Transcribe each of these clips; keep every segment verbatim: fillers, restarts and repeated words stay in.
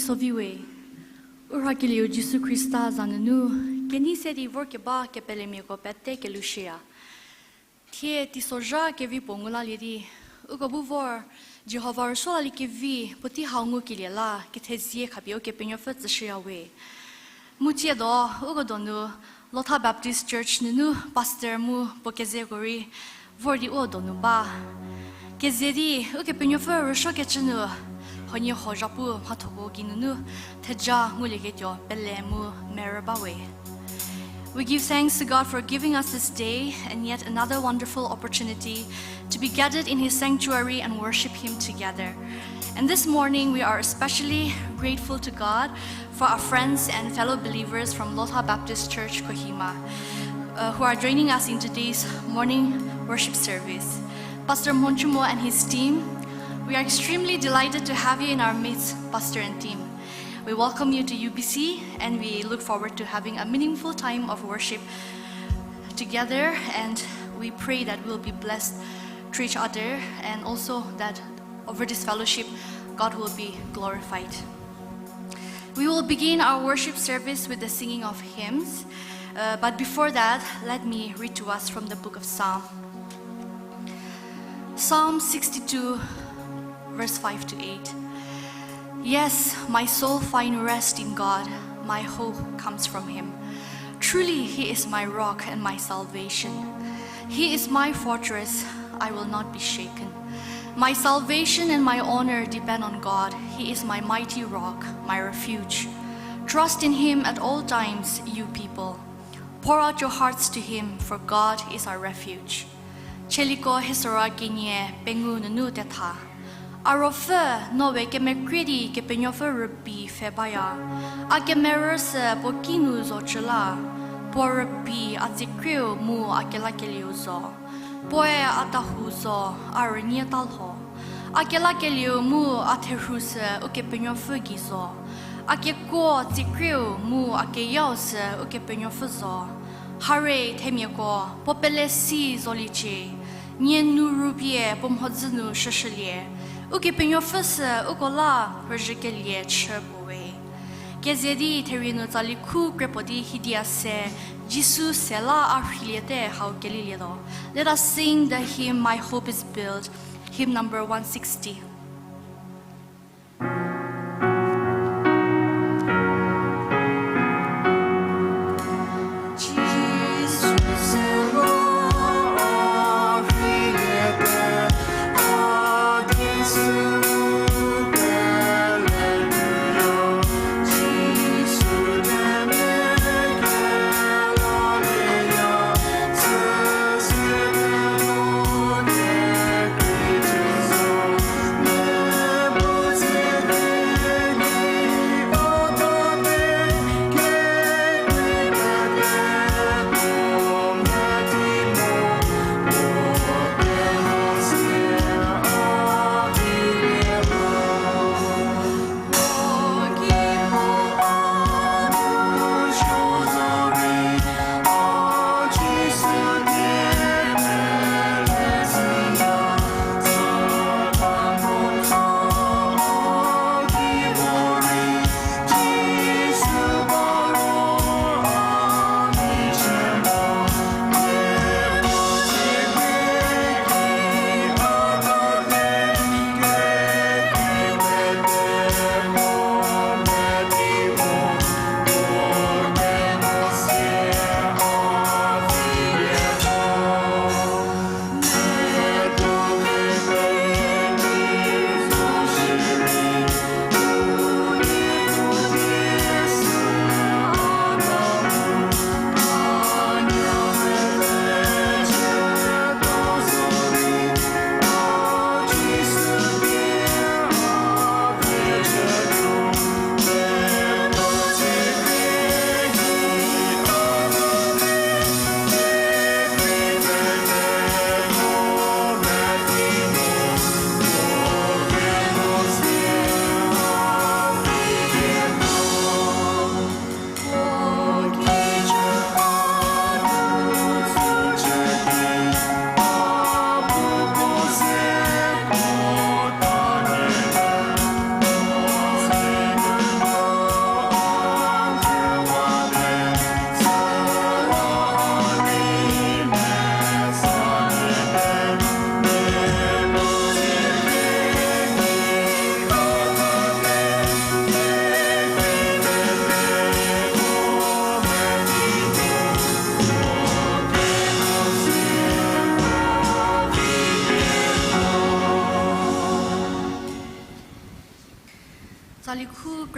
Soviwe, ura kilio Jisu Krista zanunu, keni sedi vor keba kepelemi ko pete kelushia. Thie tisoja kevi pongula lidi, uko bu vor Jehovah Roshola li kevi poti haungu kilia la, kethezie kapio kepenyo fe tsishia we. Mutie do, uko donu, Lotha Baptist Church nunu pastor mu pokeze gori vordi o donu ba. Kezedi uke penyofe rosho kechenu honye hojapu mathoko ginunu theja ngule ketyo pele mu merba we. We give thanks to God for giving us this day and yet another wonderful opportunity to be gathered in His sanctuary and worship Him together. And this morning, we are especially grateful to God for our friends and fellow believers from Lotha Baptist Church Kohima, uh, who are joining us in today's morning worship service. Pastor Monchumo and his team, we are extremely delighted to have you in our midst, Pastor and team. We welcome you to U B C, and we look forward to having a meaningful time of worship together, and we pray that we'll be blessed to each other, and also that over this fellowship, God will be glorified. We will begin our worship service with the singing of hymns, uh, but before that, let me read to us from the book of Psalm. Psalm sixty-two, verse five to eight. Yes, my soul find rest in God, my hope comes from Him. Truly, He is my rock and my salvation. He is my fortress, I will not be shaken. My salvation and my honor depend on God. He is my mighty rock, my refuge. Trust in Him at all times, you people. Pour out your hearts to Him, for God is our refuge. Cheliko hesora kinye pengu nunu tetha. Arofe nowe kemekredi kepenyofe rupi febaya. Akemerese pokinu zo chela. Po rupi atsikreu mu akela keliu zo. Poe atahu zo arnye talho. Akela keliu mu atheru se uke penyofu gizo. Ake ko tsikreu mu ake yao se uke penyofu zo. Hare themye ko popele si zoliche. Nye nu rubie pomhodzinu shashalie. Uke penyofu se ukola rejikelie che bowe. Kezedi therinu tsali khu krepodi hidia se Jisu sela arhiliete hau keliliedo. Let us sing the hymn My Hope is Built, hymn number one sixty.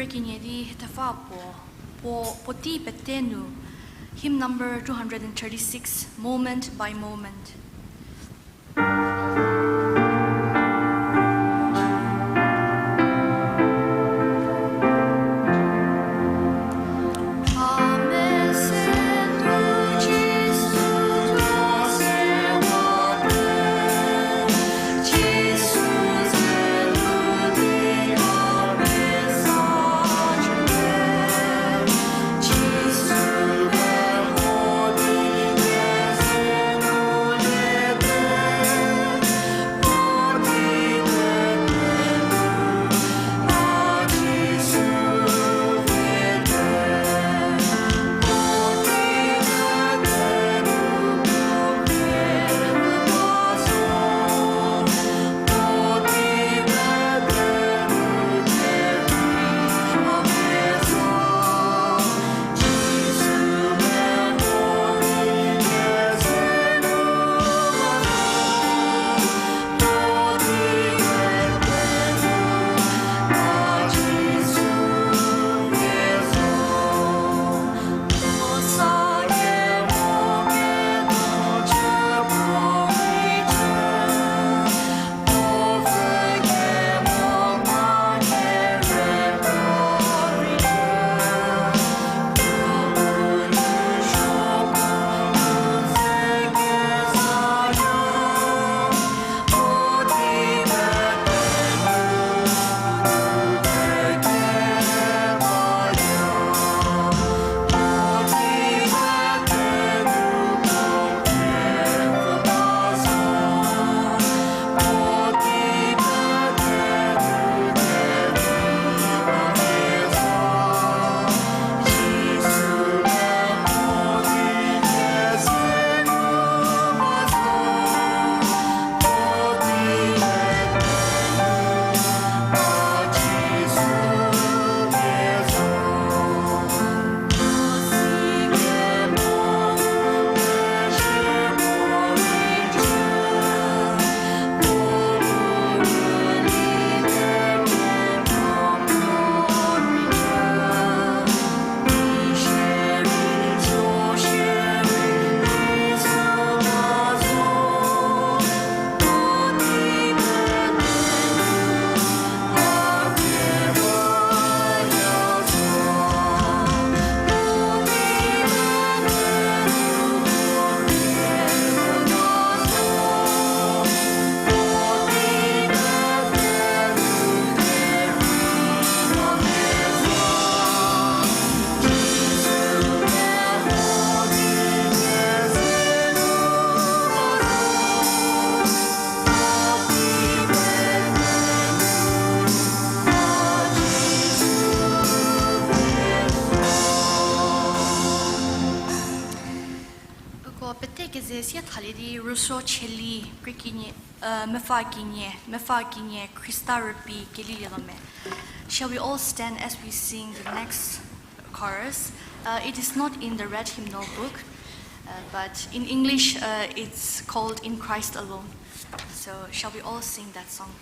Kinyedi tefa po, po, poti petenu. Hymn number two hundred and thirty-six, moment by moment. Ko pete ke ze sia thali di ruso cheli krikinye, uh, mefa kinye, mefa kinye, Krista repi keli lelome. Shall we all stand as we sing the next chorus? Uh, it is not in the red hymnal book, uh, but in English, uh, it's called In Christ Alone. So, shall we all sing that song?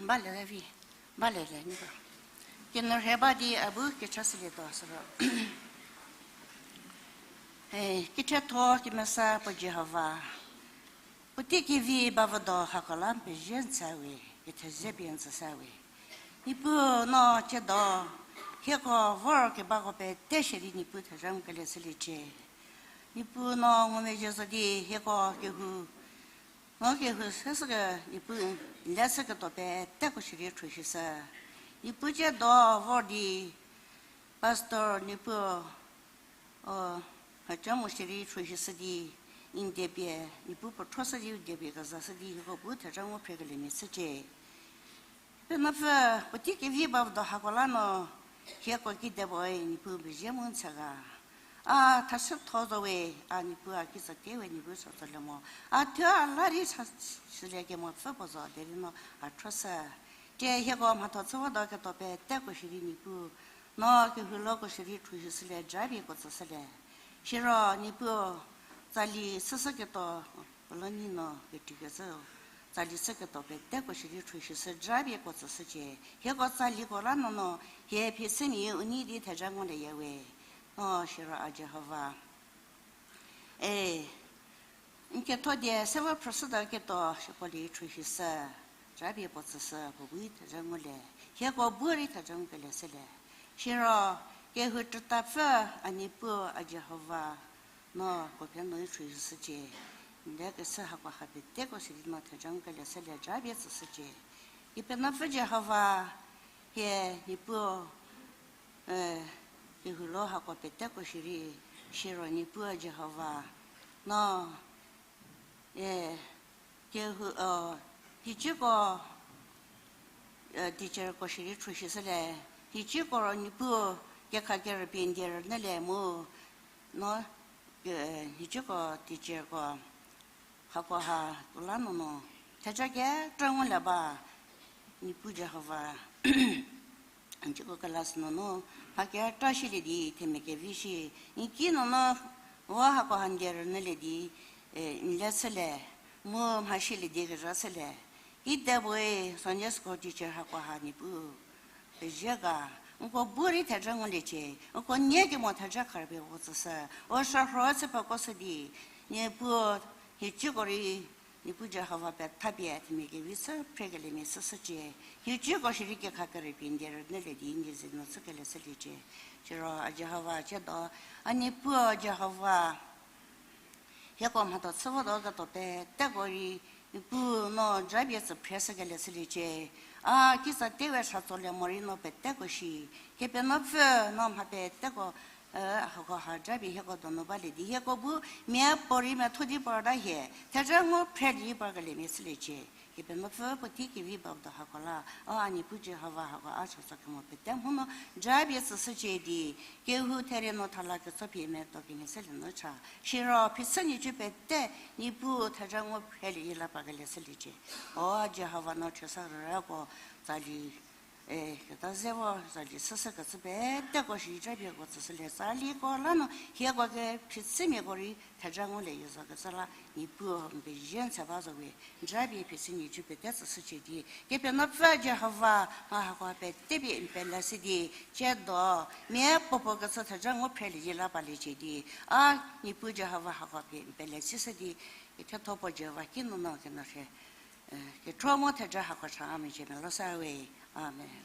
Bale revi, bale le ni ba. Kino reba di abu ke chasile to asro. Eh, kithe tho ki mesa po Jehovah. Puti ki vi bavado hakolam pe jen sawi, ki te je bien sa sawi. Nipu no che do, he ko vor ke ba ko pe te sheri nipu te jam ke le sili che. Nipu no ngome je so di, he ko ke hu. Ngo ke hu se se ke nipu le se ke to pe te ko shiri tru shi sa. Nipu che do vor di pastor nipu o ha cha mo shiri tru shi sa di in de pe nipu po tro sa di de pe ka za sa di ko bu te cha ngo pre ke le mi se che. Pe na phe, puti ke vi ba do ha ko la no, he ko ki de bo e, nipu bi je mun sa ga. A, tha se tho do we, a, nipu a ki sa te we, nipu sa to le mo. A, the a la ri sa, si le ke mo phe po zo, de ri no, a, tro sa. Te he ko ma to tso do ke to pe, te ko shiri nipu. No, ke hu lo ko shiri tru shi si le, ja bi ko tso si le. Shiro nipu, tsali sa sa ke to, Koloni no ke tike se tsali se ke to pe te ko shiri tru shi se ja bi ko tsa se che. He ko tsali ko la no no he phi se mi uni di te ja ngo le ye we. No shiro a Jehovah. Eh, nke to de se wa prosu da ke to shi ko li tru shi se ja bi ko tsa se ko wi te ja ngo le. He ko bu ri te ja ngo le se le. Shiro ke hu tu ta phe ani pu a Jehovah. No, ko phe no tru shi se che. Nde ke se ha ko ha pe te ko shiri no te jang ke le se le ja bia se se che. Ki pe no phe Jehovah, he, nipu, eh, ki hu lo ha ko pe te ko shiri, shiro nipu Jehovah. No, eh, ke hu, oh, hi chi ko, eh, teacher ko shiri tru shi se le, hi chi ko ro nipu, ke kha ke re pin de re ne le mu. No, eh, hi chi ko teacher ko ha ko ha ko la no no. Tha cha ke tra ngo la ba. Nipu Jehovah. Hi chi ko class no no. Ha ke tra shi le di te me ke vi shi. Ni ki no no. Wa ha ko han de ne le di. Eh, ni le se le. Mo ma shi le di ke ra se le. Ki de bo e, Sunday school teacher ha ko ha nipu. Pe je ga, nko buri thaja ngole che, nko nye ke mo thaja kharbe wo tsa sa, o sha hro se pa ko se di, nye pu hi chi ko ri, nipu Jehovah pe thabi a thimi ke vi sa, pre ke le me sa sa che, hi chi ko shiri ke kha kare pin de ne le di, nye ze no sa ke le sa le che, chiro a Jehovah che do, a nipu Jehovah, he ko ma to tsa do ka to pe, te ko ri, Pu no ja bia tsa phre sa ke le sili che. A ki sa te we sa tso le mo ri no pe te ko shi. Ke pe no phe no ma pe te ko, eh, ha ko ha ja bi he ko do no ba le di. He ko bu me po ri me tho di pa da he. Te ja ngo phre di pa ke le me sili che. Ke pe no phe po ti ki vi ba do ha ko la. A ani pu je ha va ha ko a sa sa ke mo pe te mo no ja bia tsa sa che di. Ke hu the re no tha la ke tso phi me to ke me sili no cha. Shiro phi sa ni chu pe te ni pu tha ja ngo phre li la pa ke le sili che. O Jehovah no chesa ra ko tsali, eh, kata zewo tsali sasa ka tsu pe te ko shi cha pe ko tsu le tsali ko la no hie ko ke phitsi mi ko ri tha ja ngo le yo so ka tsala ni pu be jen sa ba zo we ja bi phitsi ni chu pe te tsu che di ke pe no pfa Jehovah ma ha ko pe te bi pe la si di che do me po po ka tsu tha ja ngo phre li la pa le che di a ni pu Jehovah ha ko pe pe le si sa di Ke thopo Jehovah ki no no ke no he. Eh, ke thomo the ja ha ko cha ami je me lo sa we. Amen.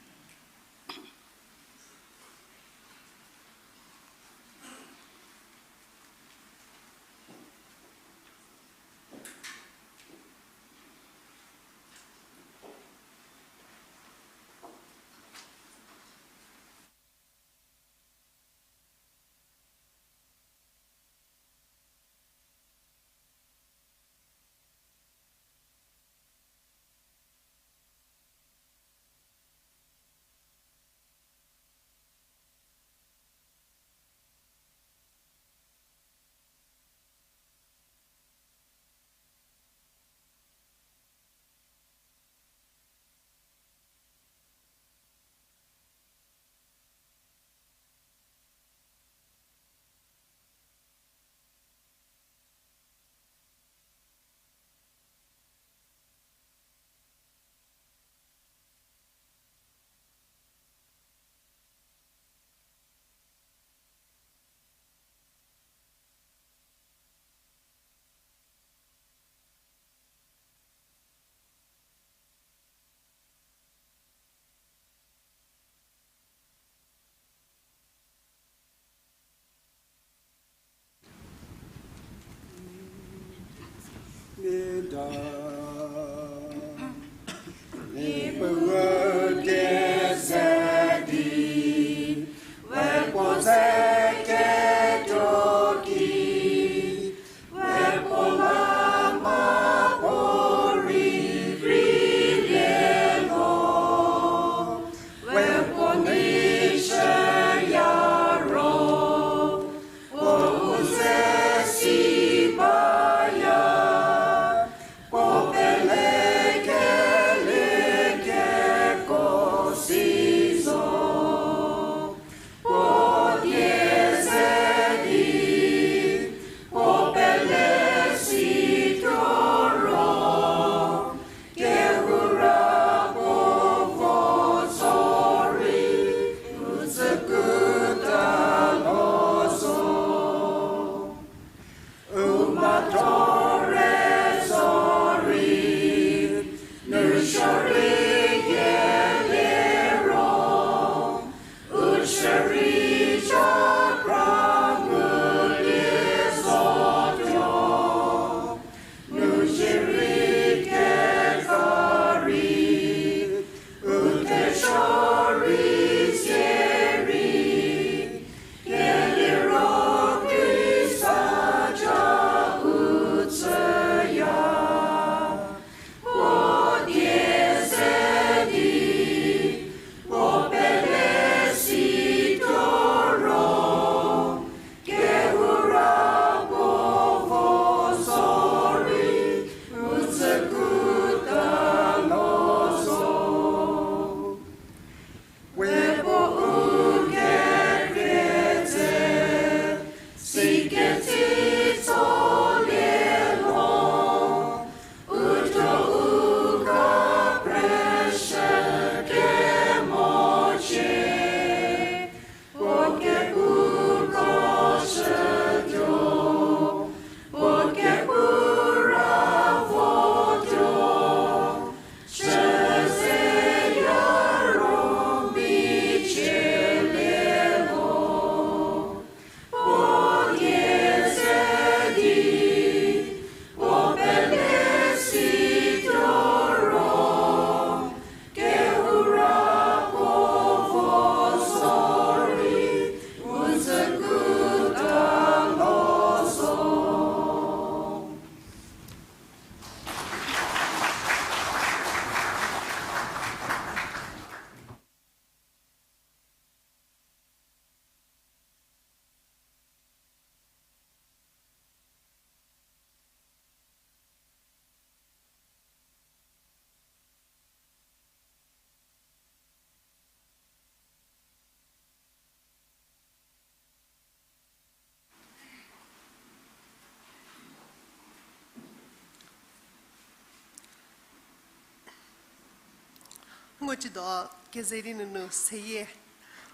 Ngo chi do kezeri nunu seye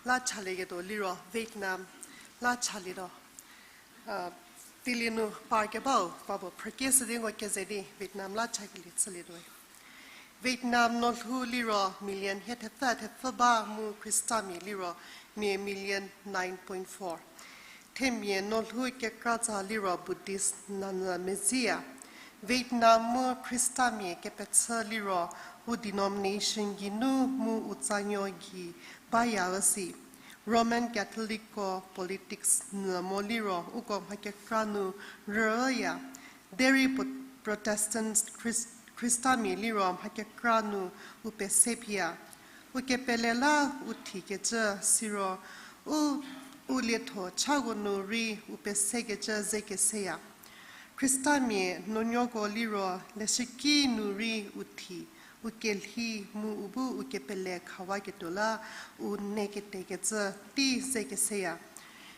la chale ke do liro Vietnam la chale do. Ah, tili nu par ke bao, babo, prake sedi ngo kezeri Vietnam la chakili tsali do. Vietnam no lhu liro million he thefa thefa ba mu Krista mi liro mi million nine point four. Themie no lhu kekra tsa liro Buddhist nana mezia. Vietnam mu Krista mi kepetsa liro u denomination ginu mu u tsanyo gi baya vasi. Roman Catholic ko politics namo liro uko mhakekra nu röya. Deri Pro-, Protestant Chris-, Krista mi liro mhakekra nu upesepia. Ukepele la uthi keche siro u, u letho chago nu ri upese keche zekeseya. Krista mi nonyoko liro leshiki nu ri uthi, ukelhi mu ubu ukepele khawa ketola u nekete keche ti zekeseya.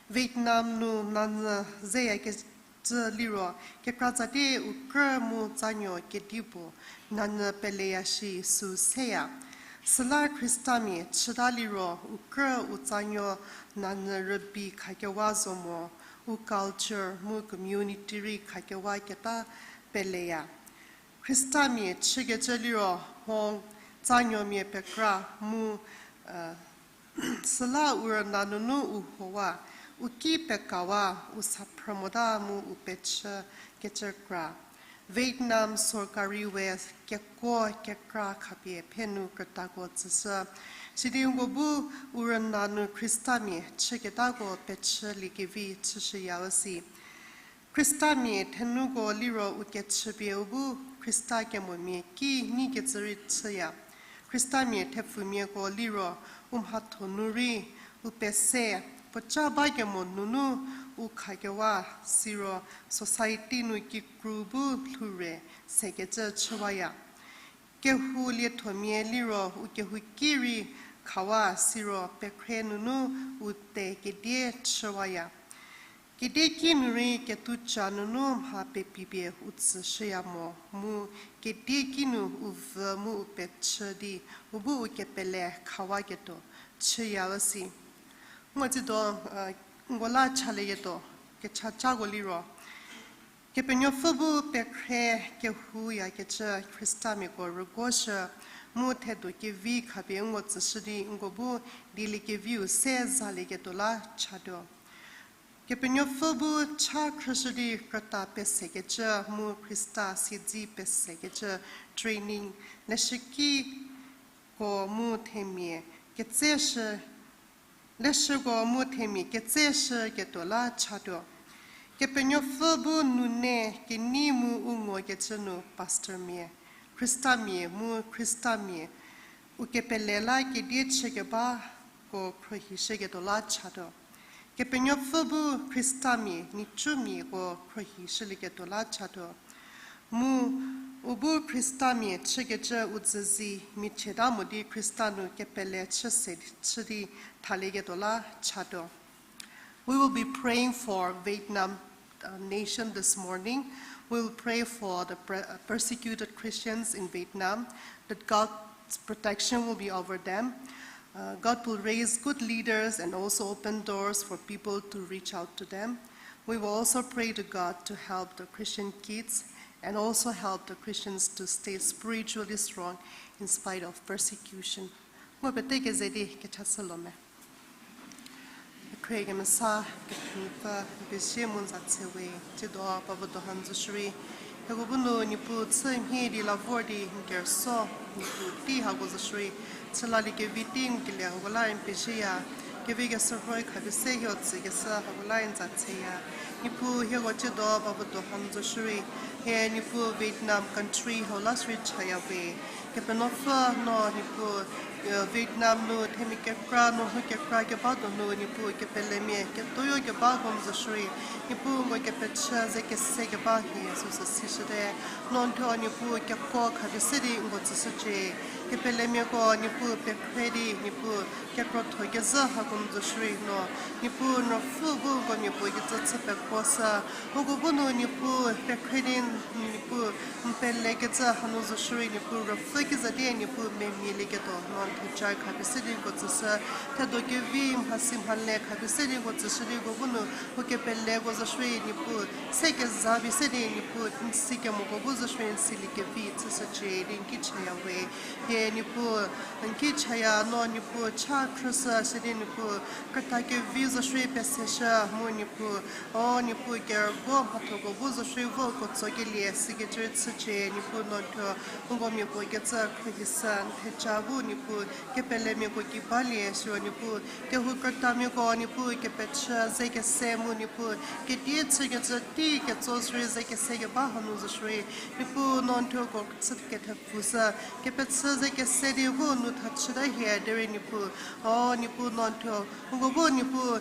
Vietnam nu nanze zeya ke Tsü liro, kekra tsate ukra mu tsanyo kedibo, nanü peleya shi su seya. Süla Krista mi chita liro, ukra u tsanyo nanü rübi khakewa zomo, u culture mu community ri khakewa keta peleya. Krista mi chigece liro, hong tsanyo mi pekra mu, uh, Süla ur nanunu uhowa, uki pekawa, usapramoda mu upeche kechekra. Vietnam sorkari we keko kekra khapie phenu kreta ko tsüsü. Sidi ngo bu uran nanu Krista mi cheketa ko peche likevi tsüsü yawasi. Krista mi thenu ko liro uke chepie ubu Krista kemo mi ki ni ke tsüri tsüya. Krista mi thepfu mi ko liro umhatho nuri upese pocha ba kemo nunu ukha kewa siro society nu ki kru bu lhure seke tsü chewaya. Kehu liethomie liro ukehu kiri khawa siro pekre nunu ute kedie chewaya. Kedie ki nuri ketu cha nunu mha pepibe utsü sheyamo mu kedie kinu uve mu upe chedi ubu ukepele khawa keto cheyawasi. Ngo tsi do, uh, ngola chale yeto kecha cha go liro. Kepenyopfü bu pekre kehu ya kechü Krista mi ko rügo shü mu thedo kevi khabe ngo tsüshidi ngo bu dili kevi u se zali keto la chado. Kepenyopfü bu cha khrüshidi krata pese kechü mu Krista sidzi pese kechü training leshiki ko mu themi ketse shü Leshüko mu themi ketse shü keto la chado. Kepenyopfü bu nune keni mu ungo kechenu pastor mie, Krista mie mu Krista mie, ukepele la kedie chekeba ko krohi shü keto la chado. Kepenyopfü bu Krista mie, nichu mie ko krohi shü liketo la chado. Mu ubu Krista mi chekechü utsüzi mi cheda mudi Krista nu kepele chese chidi thalege dola chado. We will be praying for Vietnam uh, nation this morning. We will pray for the pre- uh, persecuted Christians in Vietnam, that God's protection will be over them. Uh, God will raise good leaders and also open doors for people to reach out to them. We will also pray to God to help the Christian kids and also help the Christians to stay spiritually strong in spite of persecution. Ngo pete ke zedi ke chasalome. Kre ke masa ke nipa bishi mun zatsewe. Chido papa dohan zushri. Hego bunu nipu tse mhi di lavor di ngerso nipu ti hago zushri. Tselali ke viting ke le hago la in peshi ya. Ke vi ke serhoi khabise yo tse ke sa hago la in zatse ya. Nipu hego chido papa dohan zushri. He nipu Vietnam country ho la sri chaya we. Kepenopfü no nipu, eh, Vietnam nu themi kekra no hu kekra keba do nu nipu kepelemi ketoyo keba gom zashri. Nipu ngo kepechhe ze kese keba hi su sa si shide. Non tho nipu keko khabisidi ngo tsisuje. Kepelemi ko nipu pekredi nipu kekro tho keza hagum zashri no. Nipu no fu bu ngo nipu keza tse pekro sa. Hugo bunu nipu pekredi nipu Mpele ketsa hanu zushuri nipu rafiki zadi nipu memi leketo non thechai khabisidi gotsasa. Thado kevi mhasi mhanle khabisidi gotsashidi gobunu hukepele gozoshuri nipu seke zabisidi nipu sike mogo gozoshuri sili kevi tsasa che rinki chaya we. Ye nipu rinki chaya no nipu cha khrasa sidi nipu kata kevi zoshuri pesesha mu nipu O nipu kergo mathogo bu zoshri vo kotso ke liye signature tsüche nipu nonthyo ngo mipu ketsa khruhisa thecha bu nipu kepele miku kiba liye shiro nipu kehu krata miku nipu kepecha zeke se mu nipu ketie tsüke tsü ti ketso shri zeke se ke ba hanu zoshri nipu nonthyo go tsüt ke the pusa kepetsü zeke se di bu nu thachida hiya deri nipu o nipu nonthyo ngo bu nipu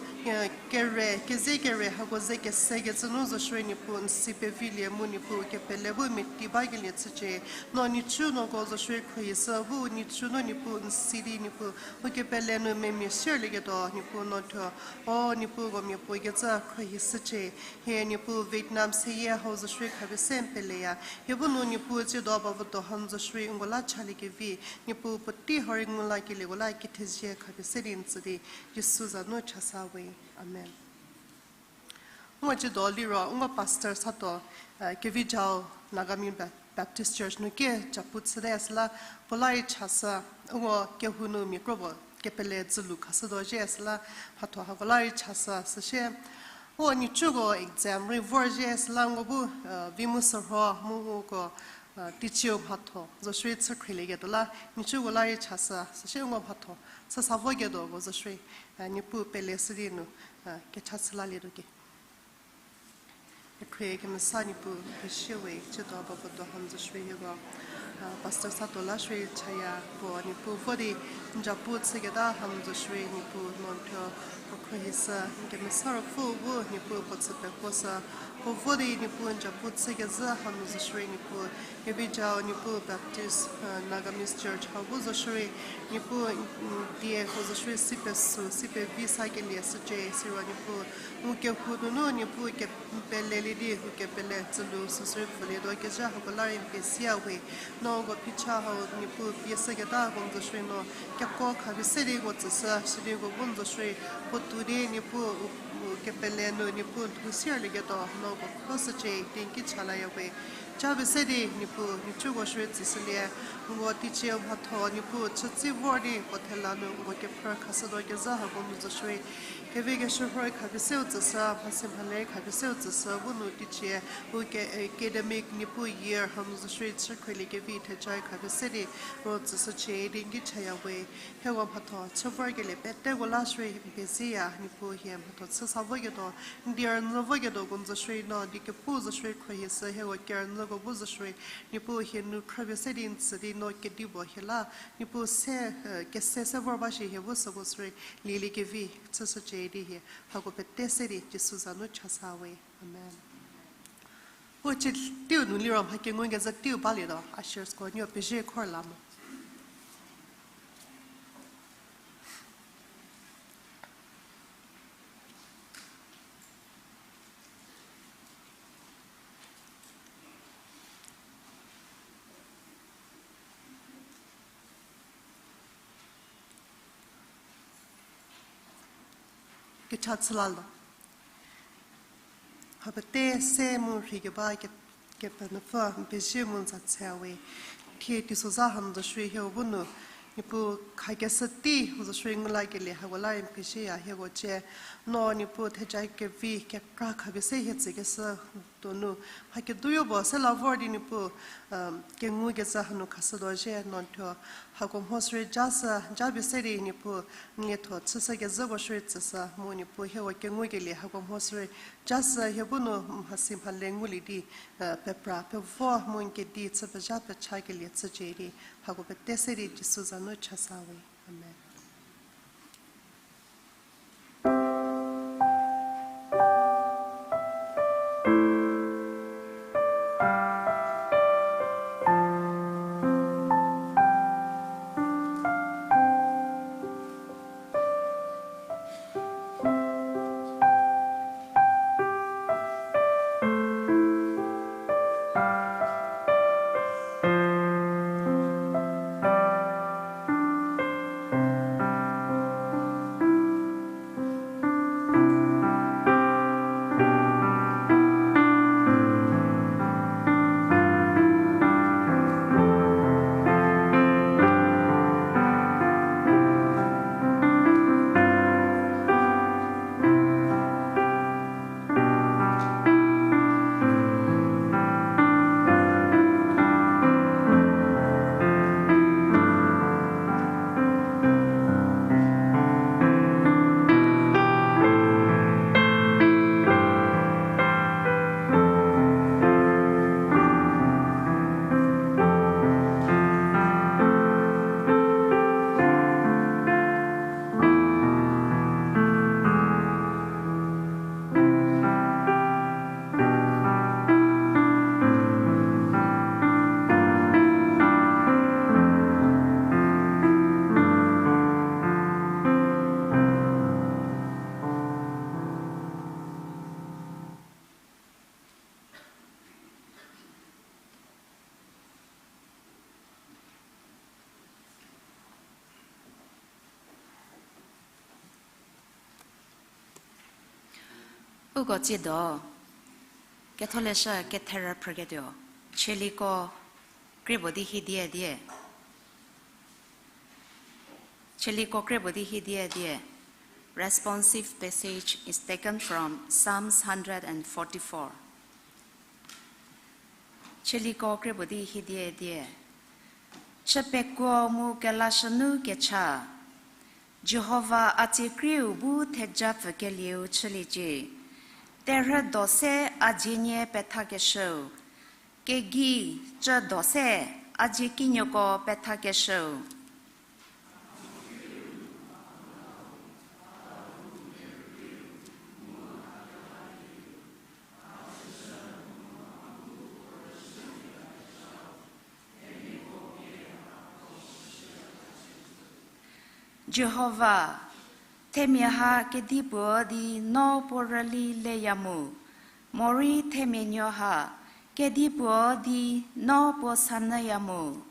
Kere, keze kere, hako ze kese ke tsünu zoshwe nipu nsi pe vile mu nipu kepele bu miti ba gile tsüche. No nichu no go zoshwe khuyisa bu nichu no nipu nsi di nipu bu kepele nu me mi share le gedo nipu no tho. O nipu go mi pu ge tsa khuyisa che. He nipu Vietnam se ye ho zoshwe khabe sem pele ya. He bu nu nipu che do ba bu do han zoshwe ngola chali ke vi. Nipu puti hori ngola ke le gola ke thezye khabe se din tsüdi. Jisu zanu chasa we. Amen. Ngo chi do liro, ngo pastor sato, eh, Kevi Jao Nagami Ba- Baptist Church nu ke chapu tsede asla, polai chasa, ngo kehunu mikrobo, kepele zulu khasa do je asla, phato ha polai chasa sashe. Ho nichugo exam ri vorje slango bu, uh, vimu sorho mugo, uh, tichio bhato. Joshua tsakri lege dola, nichugo la ri chasa, sashengo bhato. Sasavo gedo go Joshua, uh, nipu pele sirinu, uh, ke chasla le doge. Ekwe ke masa nipu peshe we, cheto baba to ham Joshua hego. Ah, Pastor Satola shwe chaya po nipu vodi njapu tsegeda ham Joshua nipu nontyo okro hisa ke masa ro fu bu nipu potsa pe kosa po vodi nipu njapu tsegeza ham Joshua nipu ebi jao nipu Baptist, ah, Nagamese Church ha bu Joshua nipu, mm, die ho Joshua sipe su sipe visa ke lia su je siro nipu mu ke hu nu nipu ke pele li di hu ke pele tsulu su sri pele do ke ja ha ko la rin pe sia we. No go picha ho nipu pia se ke ta gom do shri no. Kya ko kha bi se di go tsa sa, shri go bun do shri. Ko tu di nipu, u, u, ke pele no nipu tu sia le ke to. No go ko sa che, tin ki cha la ya we. Cha bi se di nipu, ni chu go shri tsa sa le. Ngo ti che ma tho nipu, cha tsi vor di ko the la no, ngo ke phar kha sa do ke za ha gom do shri. Ke vi ke shri hoi kha bi se u tsa sa, ma se ma le kha bi se u tsa sa, bu no ti che. Hu ke, eh, academic nipu year ham zu shri chakwe le ke vi the chai kha be se de ro zu su che de ngi cha ya we. He wa pha tho, che vor ke le pe te go la shri be se ya nipu he pha tho, sa sa vo ke to, ndi ar nzo vo ke to gun zu shri no, di ke pu zu shri kho he se, he wa ke ar nzo go bu zu shri, nipu he nu kha be se de nzi de no ke di bo he la, nipu se, eh, ke se se vor ba shi he bu sa go shri, li li ke vi, zu su che de he, ha go pe te se de, Jisu za nu cha sa we. Amen. Ho chi tiu nu liram ha ke ngun ke za tiu ba le do. Ushers ko nyo pe je khor la mo. Ke cha tsilal do. Habete se mun rhigeba ke, ke pa na fa beje mun za tse awe. Thie ti so za ham do shri he bu nu. Nipu kha ke sa ti zo shri ngula ke le ha wala im ke she ya he go che. No nipu the jai ke vi ke kra kha be se he tse ke sa to nu. Ha ke du yo bo se la vor di nipu, um, ke ngu ke sa hanu kha sa do je non tho. Ha ko mhos re ja sa, ja be se ri nipu. Nge tho tsasa ke zabo shwe tsasa mo ni po hewa ke ngui ke le ha ko mhos re jas he bu no mhasim ha le nguli di, eh, pepra pe vo mo ke di tsapa ja pe cha ke le tsa je ri ha ko pe te se ri Jisu za no cha sa we. Amen. Ugo chido, Catholic sha kethera purgatorio, cheliko krebo di hi die die. Cheliko krebo di hi die die. Responsive passage is taken from Psalms hundred and forty-four. Cheliko krebodi hidie die. Chepeko mu kelashanu kecha. Jehovah achi kriu bu theja pfekeliu chiliji. Terhe dose ajinye petha kesho. Kegi che dose aji kinyoko petha kesho. Jehovah, themia ha kedipuo di no porali leyamu, mori themenyo ha kedipuo di no po sanayamu.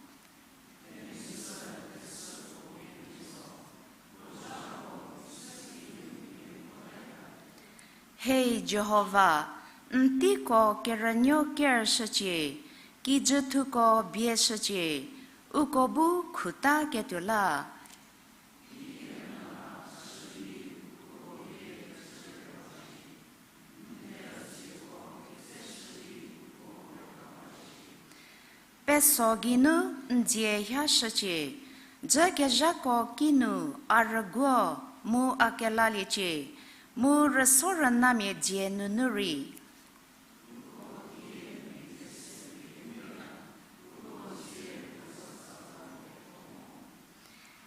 Hei Jehovah, nti ko keranyo ker shechie, ki juthu ko bie shechie, uko bu khuta ketula. Peso ginu nzie hya shechie, je kezha ko kinu araguo mu akela lichie, mu resora namie dzie nunuri.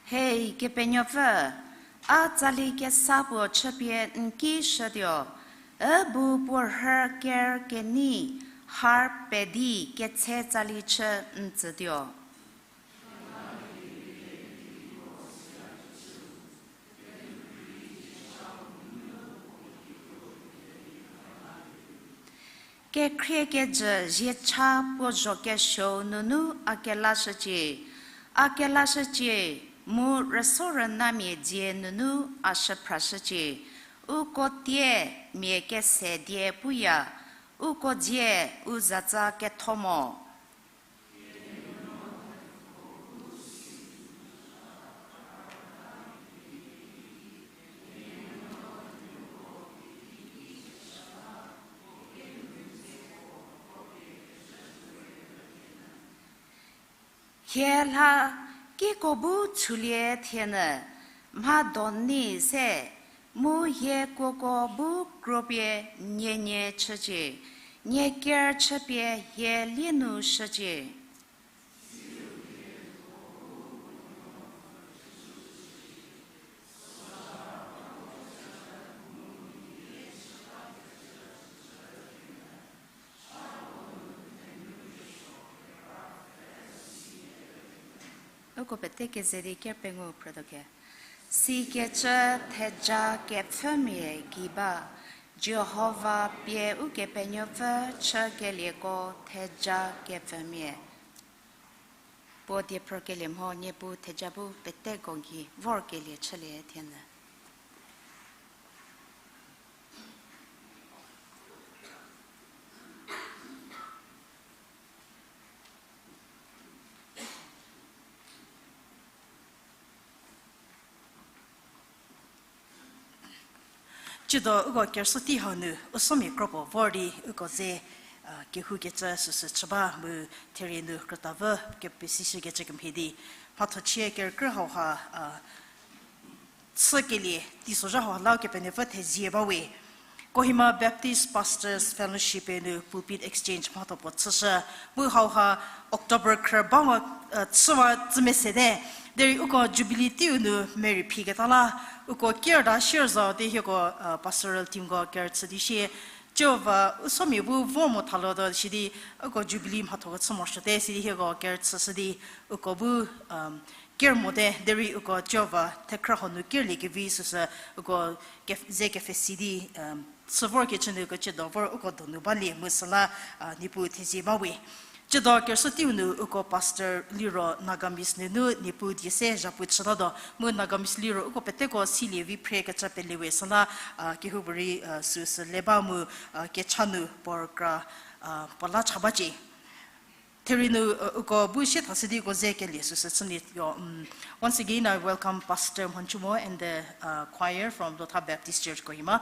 Hei kepenyopfü, a tsali kesapuo chüpie nki shüdio, e bu puo rhü ker keni har pedi ketse tsali chü ntsüdio. Kekhrie kejü jiecha puo zho kesuo nunu akela shüchie, akela shüchie mu resora namie dzie nunu ashüphra shüchie, uko tie mie kese die puya, uko dzie u zatsa kethomo. Hie lha kiko bu chulie thienü mha don ni se, mu hie koko bu kropie nye nye chüchie, nye ker chüpie hie lienu shüchie. Uko pete kezeri kerpengu pradoke. Si keche theja kepfemie kiba, Jehovah pie uke penyopfe che kelieko theja kepfemie. Po diepro kelie mho nyepu theja bu pete gongi vor kelie chele thienle. Chido ugo kersoti honu usomi kropo vordi ugo ze, ah, kehu kecha susu chaba mu theri nu kratavu kepisi shi kecha kemhedi. Pathochie kerkre hauha, ah, tsü kelie tisoja hauha lau kepenevu thezie bawe. Kohima Baptist Pastors Fellowship enu pulpit exchange mhatho po tsüshe. Mu hauha October khrü bawa, uh, tsüwa tsümese de. Deri uko Jubilee ti unu Mary phi ketala. Uko kier da share za de hieko, uh, pastoral team go kier tsüdi shi. Jehova usomi bu vo mo thalo do shidi uko Jubilee mhatho tsümo shite sidi hieko kier tsüsidi uko bu, um, Ker mode deri uko Jehova thekra honu ker likevi süsü uko kef-, ze kefesi di, um, süvor kechenu uko chedovor uko donu bali musala, uh, nipu thezi mawi. Chedo kersoti unu uko Pastor Liro Nagamese nunu nipu diese japu chedado mu Nagamese Liro uko peteko sili vi pray kecha pelewe sala, uh, kehuburi, uh, süsü leba mu, uh, kechanu porkra, uh, pala chabaji. Terinu, uh, uko bullshit hasidi ko zeke le su se tsuni yo, um, Once again, I welcome Pastor Monchumo and the, uh, choir from Lotha Baptist Church Kohima.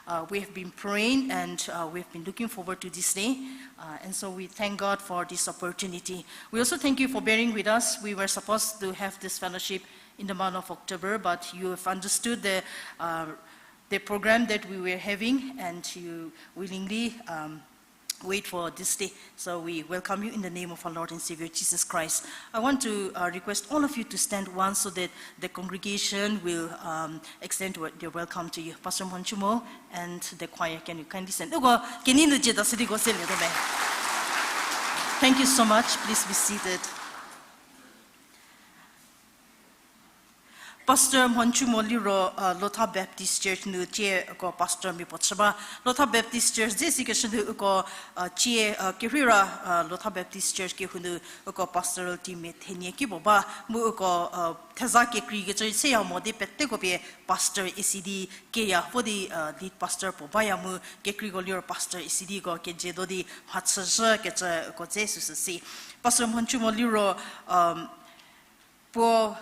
Uh, we have been praying and, uh, we have been looking forward to this day. Uh, and so we thank God for this opportunity. We also thank you for bearing with us. We were supposed to have this fellowship in the month of October, but you have understood the, uh, the program that we were having, and you willingly, um, wait for this day. So we welcome you in the name of our Lord and Savior Jesus Christ. I want to, uh, request all of you to stand once so that the congregation will, um, extend their welcome to you. Pastor Monchumo and the choir, can you kindly stand? Uko, keni nu je dasidi go se le do me. Thank you so much. Please be seated. Pastor Monchumo liro, uh, Lotha Baptist Church nu che ko pastor mi pochaba. Lotha Baptist Church je si ke shinu ko, uh, che, uh, kirira, uh, Lotha Baptist Church ke hunu ko pastoral team me thenie ki boba mu ko, uh, thaza ke kri ke chai se ya mo de pette ko pe pastor E C D ke ya wo di, uh, lead pastor po ba ya mu ke kri ko liro pastor E C D ko ke je do di hatsa ke cha ko je su su si. Pastor Monchumo liro, um, po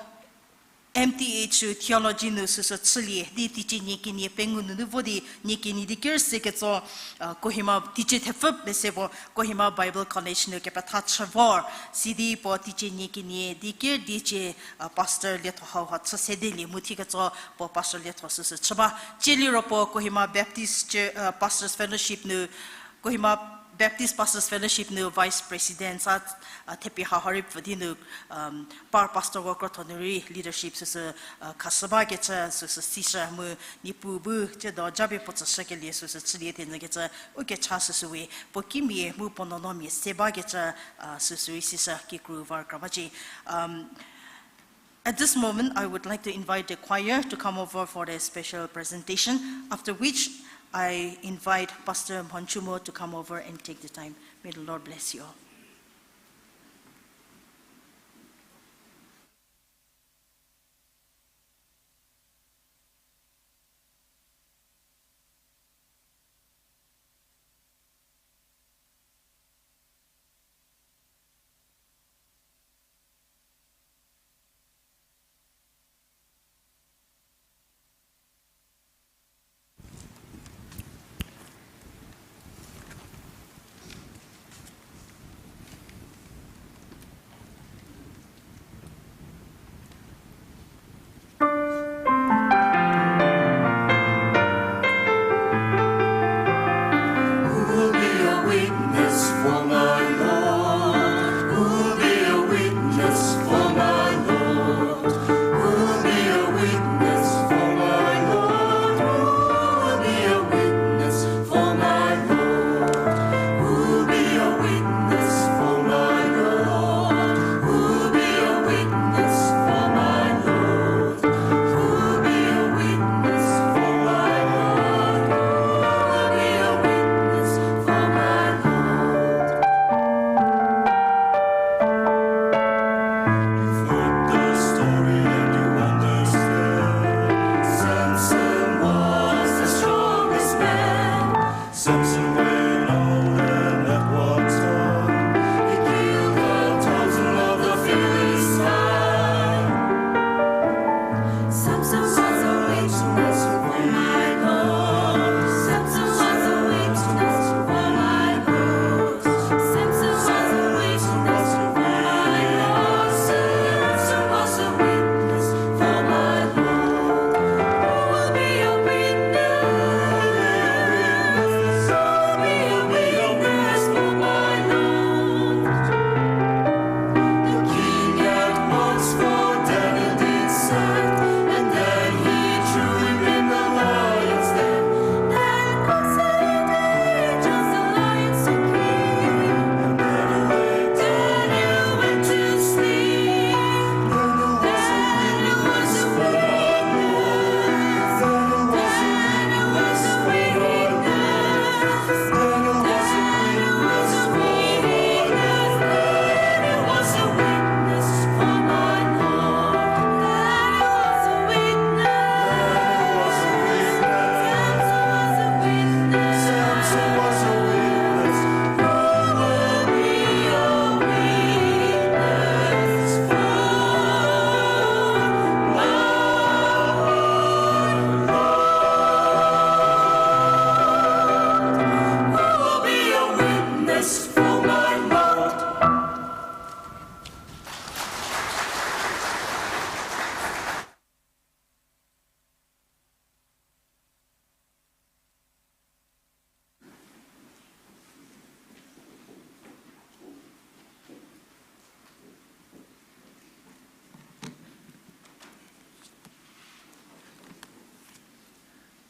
M T H theology nu su su chili di teaching ni kini pengu nu nu vo di ni kini di kir se ke cho, uh, Kohima teaching the fup be se bo Kohima Bible College nu ke pa tha chavor si di po teaching ni kini di kir di che, uh, pastor le tho hau ha cha se de le mu thi ke cho po pastor le tho su su chaba chili ro po Kohima Baptist Church, uh, Pastors Fellowship nu Kohima Baptist Pastors Fellowship nu Vice President sa, uh, Thepi Haharip vadi nu, um, par pastor worker thonuri leadership su su, uh, khasaba ke cha su su sisha mu ni pu bu che do jabe po cha ke le su su chili te ke cha u ke cha su su we po kimi mu po no no mi seba ke cha, uh, su su sisha ki kru var kramaji. Um, At this moment, I would like to invite the choir to come over for their special presentation, after which I invite Pastor Monchumo to come over and take the time. May the Lord bless you all.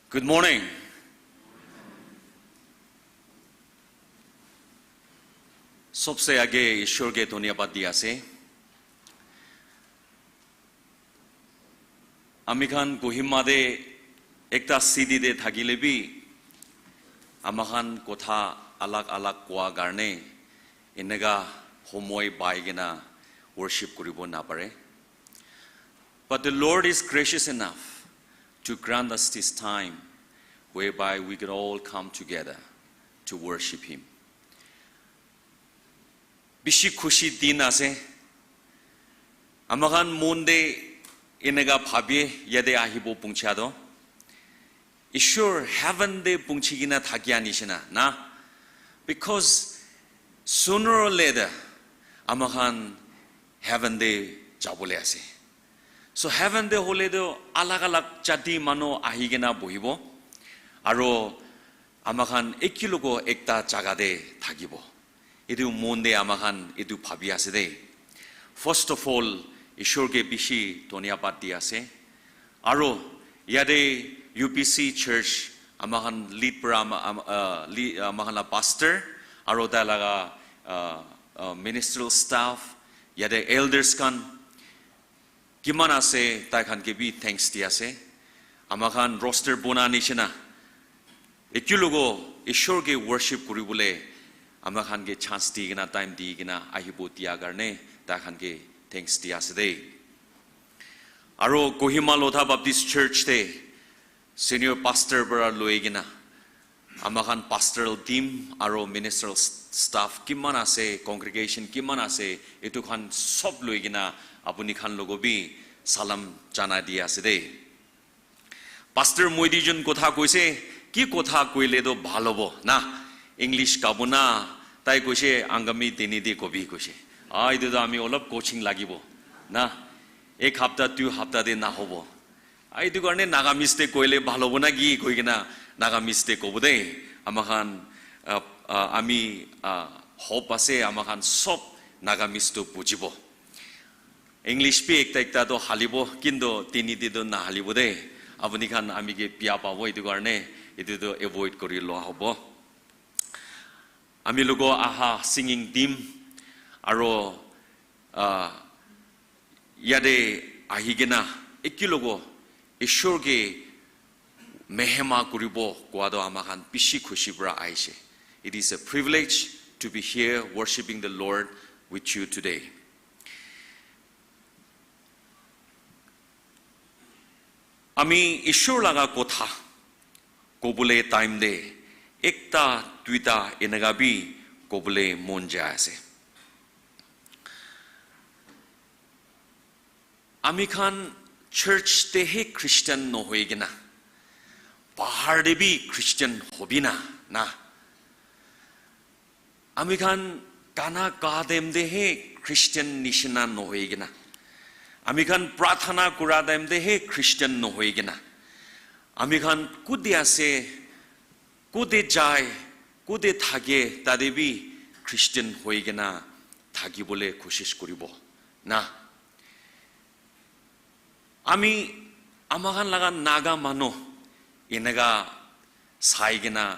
Good morning. Sobse aage Ishwar ke dhanyabad di ase. Ami khan Kohima te ekta city te thakile bi, ama khan kotha alag alag koa karne eneka homoi pai kena worship kuribo napare. But the Lord is gracious enough to grant us this time whereby we can all come together to worship Him. Bishi khushi din ase. Ama khan mon te eneka bhabi yate ahibo puncha to. Ishwar heaven te punchi kena thakia nishina na. Because sooner or later, ama khan heaven te jabole ase. So heaven te hole to alag alag jati manu ahi kena bohibo. Aro ama khan ekilogo ekta jaga te thakibo. Etu mon te ama khan etu bhabi ase de. First of all, Ishwar ke bishi dhanyabad di ase. Aro yate U P C church ama khan lead pra ama, ama, uh, lead, ama khan la pastor aro tai laga, uh, uh, ministerial staff, yate elders khan kiman ase, tai khan ke bi thanks di ase. Ama khan roster bona nishina ekilogo Ishwar ke worship kuribole ama khan ke chance di kena, time di kena ahibo dia karne tai khan ke thanks di ase de. Aro Kohima Lotha Baptist Church te senior pastor para loi kena ama khan pastoral team aro ministerial s-, staff kiman ase, congregation kiman ase, etu khan sob loi kena apuni khan logo bi salam janai di ase de. Pastor moi duijon kotha koise, ki kotha koile to bhal hobo na? English kabo na, tai koise, "Angami teni de kobi," koise. Ah, etu to ami olop coaching lagibo na. Ek hapta, dui hapta de nahobo. Ah, etu karne Nagamese te koile bhal hobo na ki koi kena Nagamese te kobo de. Ama khan, ah, ah, ami, ah, hope ase, ama khan sob Nagamese to bujibo. English bi ekta ekta to halibo, kintu teni te to nahalibo de. Apuni khan ami ke bia pabo, etu karne etu to avoid kuri loa hobo. Ami logo aha singing team, aro, ah, yate ahi kena ekilogo Ishwar ke mehema kuribo koa to ama khan bishi khushi para ahishe. It is a privilege to be here worshiping the Lord with you today. Ami Ishwar laga kotha kobole time de ekta duita eneka bi kobole mon jai ase. Ami khan church te he Christian nohoi kena, bahar te bi Christian hobi na, na. Ami khan gana ga time te he Christian nishina nohoi kena. Ami khan prathana kura time te he Christian nohoi kena. Ami khan kute ase, kute jai, kute thake, tate bi Christian hoi kena thakibole koshish kuribo. Na. Ami, ama khan laga Naga manu eneka sai kena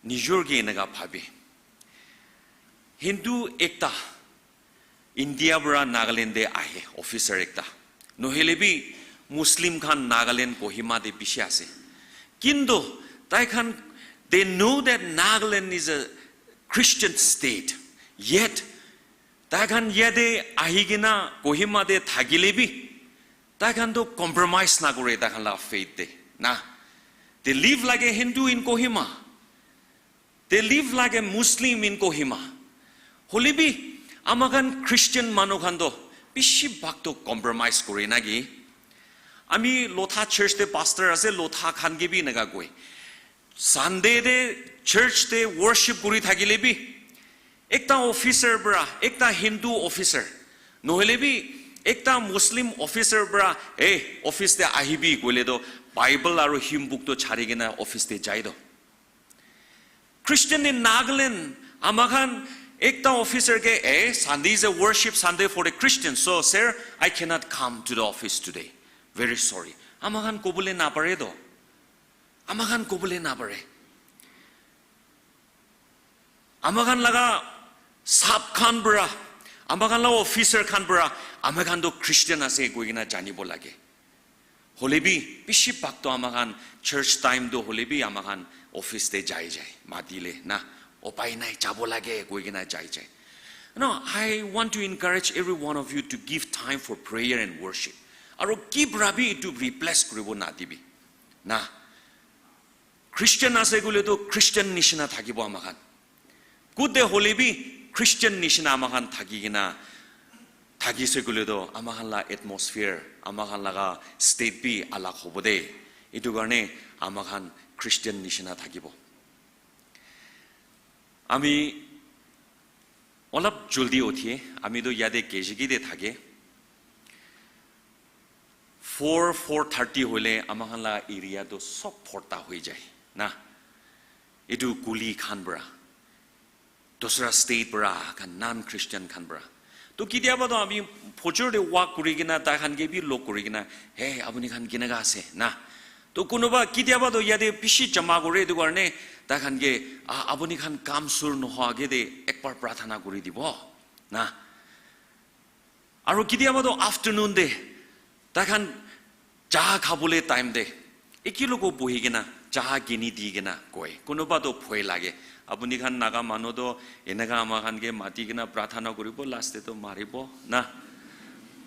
nijor ke eneka bhabi. Hindu ekta India para Nagaland te ahe, officer ekta. Nohole bi Muslim khan Nagaland Kohima te bishi ase. Kintu tai khan, they know that Nagaland is a Christian state. Yet, tai khan yate ahi kena Kohima te thakile bi, tai khan to compromise na kore tai khan la faith te. Na, they live like a Hindu in Kohima. They live like a Muslim in Kohima. Hole bi, ama khan Christian manu khan to bishi bhag to compromise kore na ki. Ami Lotha church te pastor ase, Lotha khan ke bi eneka koi. Sunday te church te worship kuri thakile bi, ekta officer para, ekta Hindu officer, nohole bi ekta Muslim officer para, "Eh, office te ahibi," koile to Bible aru hymn book to chari kena office te jai to. Christian in Nagaland, ama khan ekta officer ke, "Eh, Sunday is a worship Sunday for the Christians, so sir, I cannot come to the office today. Very sorry." Ama khan kobole napare to. Ama khan kobole na pare. Ama khan laga sab khan para, ama khan laga officer khan para, ama khan toh Christian ase koi kena janibo lage. Hole bi, bishi bhag toh ama khan church time toh hole bi ama khan office te jai jai, matile na, upai nai, jabo lage koi kena jai jai. No, I want to encourage every one of you to give time for prayer and worship. Aro ki para bi itu replace kuribo na dibi. Na, Christian ase koile toh Christian nishina thakibo ama khan. Kute hole bi Christian nishina ama khan thaki kena thakise koile toh ama khan la atmosphere, ama khan laga state bi alag hobo de. Itu karne ama khan Christian nishina thakibo. Ami olap joldi uthie, ami toh yate K G K te thake. Four, four thirty hoile ama khan la area toh sob phorta hoi jai na. Itu kuli khan para, dusra state para aha khan, non Christian khan para. Toh kitiaba toh ami phojor te walk kuri kena tai khan ke bi log kuri kena, "Hey, apuni khan keneka ase na?" Toh kunuba kitiaba toh yate bishi jama kore, itu karne tai khan ke, "Ah, apuni khan kam sur nohoa age de ekbar prarthana kuri dibo na." Aro kitiaba toh afternoon te tai khan cha khabole time te eki logo bohi kena cha kini di kena koi. Kunuba toh bhoi lage. Apuni khan Naga manu toh eneka ama khan ke mati kena prarthana kuribo, last te toh maribo na.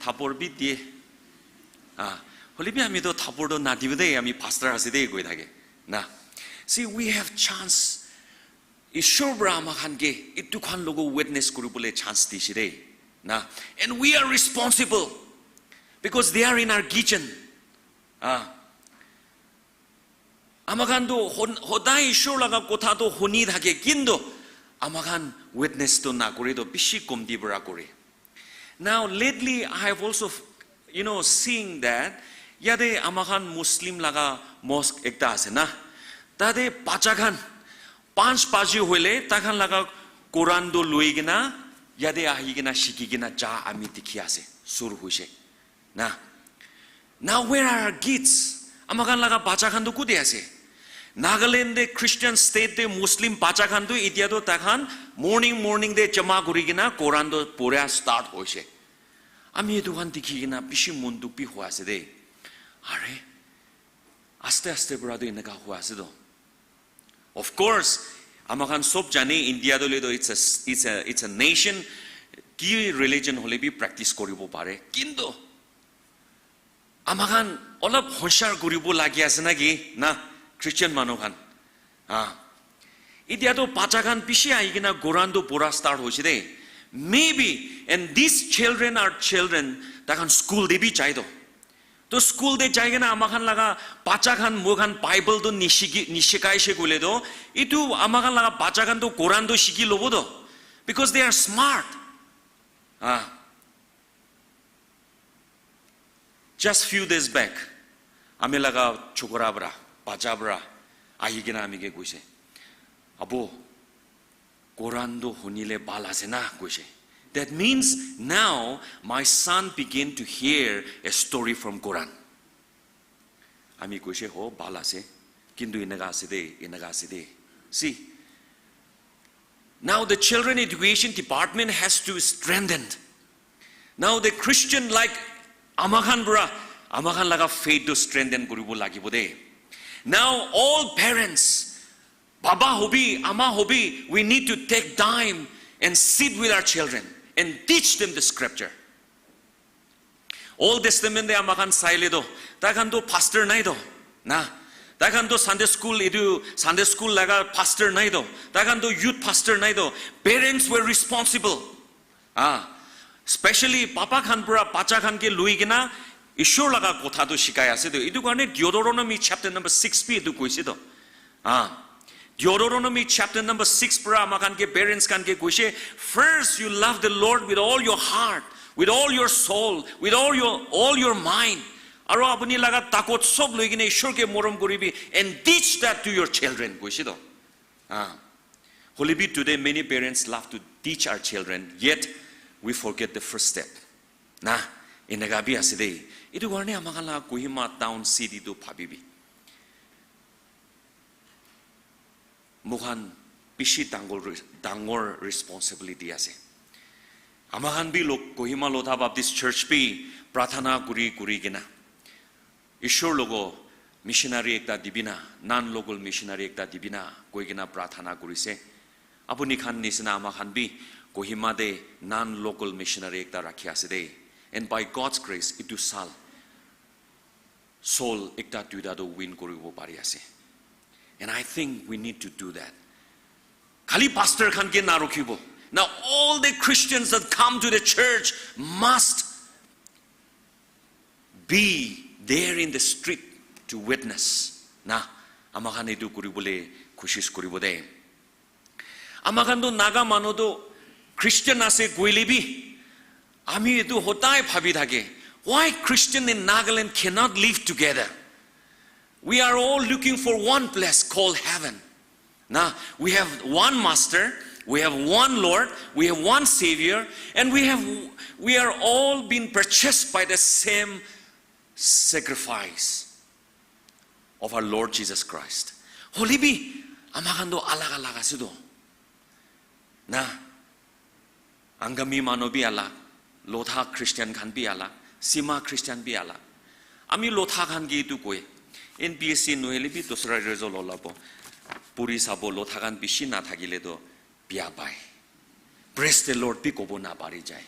Thapor bi diye. Ah, hole bi ami toh thapor toh nadibo de, ami pastor ase de koi thake na. See, we have chance. Ishwar para ama khan ke itu khan logo witness kuribole chance dise de na. And we are responsible because they are in our kitchen. Ah. Ama khan toh hon-, hodai Ishwar laga kotha toh huni thake, kintu ama khan witness toh na kore, toh bishi komti para kore. Now, lately, I have also, you know, seen that yate ama khan Muslim laga mosque ekta ase na. Tate bacha khan panch baji hoile tai khan laga Quran toh loi kena yate ahi kena shiki kena ja ami dikhi ase, sur hoise na. Now, where are our kids? Ama khan laga bacha khan toh kute ase? Nagaland te Christian state te Muslim bacha khan toh itia toh tai khan morning, morning te jama kuri kena Quran toh pura start hoise. Ami etu khan dikhi kena bishi mon dukh bi hua ase de. Are, aste aste para toh eneka hua ase toh. Of course, ama khan sob jane India toh le toh it's a, it's a, it's a nation, ki religion hole bi practice koribo pare. Kintu ama khan olop honshar kuribo lagi ase na ki na, Christian manu khan? Ah. Itia toh bacha khan bishi ahi kena Quran toh pura start hoise de. Maybe, and these children are children, tai khan school te bi jai toh. Toh school te jai kena ama khan laga bacha khan, moi khan Bible toh nishiki-, nishikaise koile toh, itu ama khan laga bacha khan toh Quran toh shiki lobo toh. Because they are smart. Ah. Just few days back, ami laga chokra para, bacha para, ahi kena ami ke koise, "Abu, Quran toh hunile bhal ase na?" koise. That means now my son begin to hear a story from Quran. Ami koise, "Ho, bhal ase, kintu eneka ase de, eneka ase de." See, now the children education department has to strengthen. Now the Christian, like, ama khan para, ama khan laga faith to strengthen kuribo lagibo de. Now all parents, baba hobi, ama hobi, we need to take time and sit with our children and teach them the scripture. Old Testament te ama khan saile toh, tai khan toh pastor nai toh, na. Tai khan toh Sunday school, etu Sunday school laga pastor nai toh. Tai khan toh youth pastor nai toh. Parents were responsible. Ah, specially papa khan para bacha khan ke lui kena Ishwar laga kotha toh shikai ase toh. Etu karne Deuteronomy chapter number six bi etu koise toh. Ah, Deuteronomy chapter number six para ama khan ke, parents khan ke koise, "First you love the Lord with all your heart, with all your soul, with all your, all your mind. Aro apuni laga takot sob loi kena Ishwar ke morom koribi, and teach that to your children," koise toh. Ah. Hole bi today many parents love to teach our children, yet we forget the first step. Na, eneka bi ase de. Etu karne ama khan laga Kohima town city toh bhabibi. moikhan bishi dangor, dangor responsibility ase. Amakhan bi lok Kohima Lotha Baptist Church bi prathana kuri kuri kena Ishwar logo missionary ekta dibina, non-local missionary ekta dibina koi kena prathana kurise. Apuni khan nisina amakhan bi Kohima de non-local missionary ekta rakhi ase de. And by God's grace, itu sal soul ekta duita to win kuribo pari ase. And I think we need to do that. Khali pastor khan ke na rukhibo. Now all the Christians that come to the church must be there in the street to witness. Na, amakhan itu kuribole koshish kuribo de. Amakhan to Naga manu to Christian ase koile bi, ami itu hodai bhabi thake. Why Christian in Nagaland cannot live together? We are all looking for one place called heaven. Now, we have one master, we have one Lord, we have one Savior, and we have we are all been purchased by the same sacrifice of our Lord Jesus Christ. Hoilebi, amakhan to alag alag ase to. Na, Angami manu bi alag, Lotha Christian khan bi alag, Sima Christian bi alag. Ami Lotha khan ke itu koi, N P S C nohile bi dusra result olabo. Puri sabo Lotha khan bishi na thakile to bia pai. Praise the Lord bi kobo na pari jai.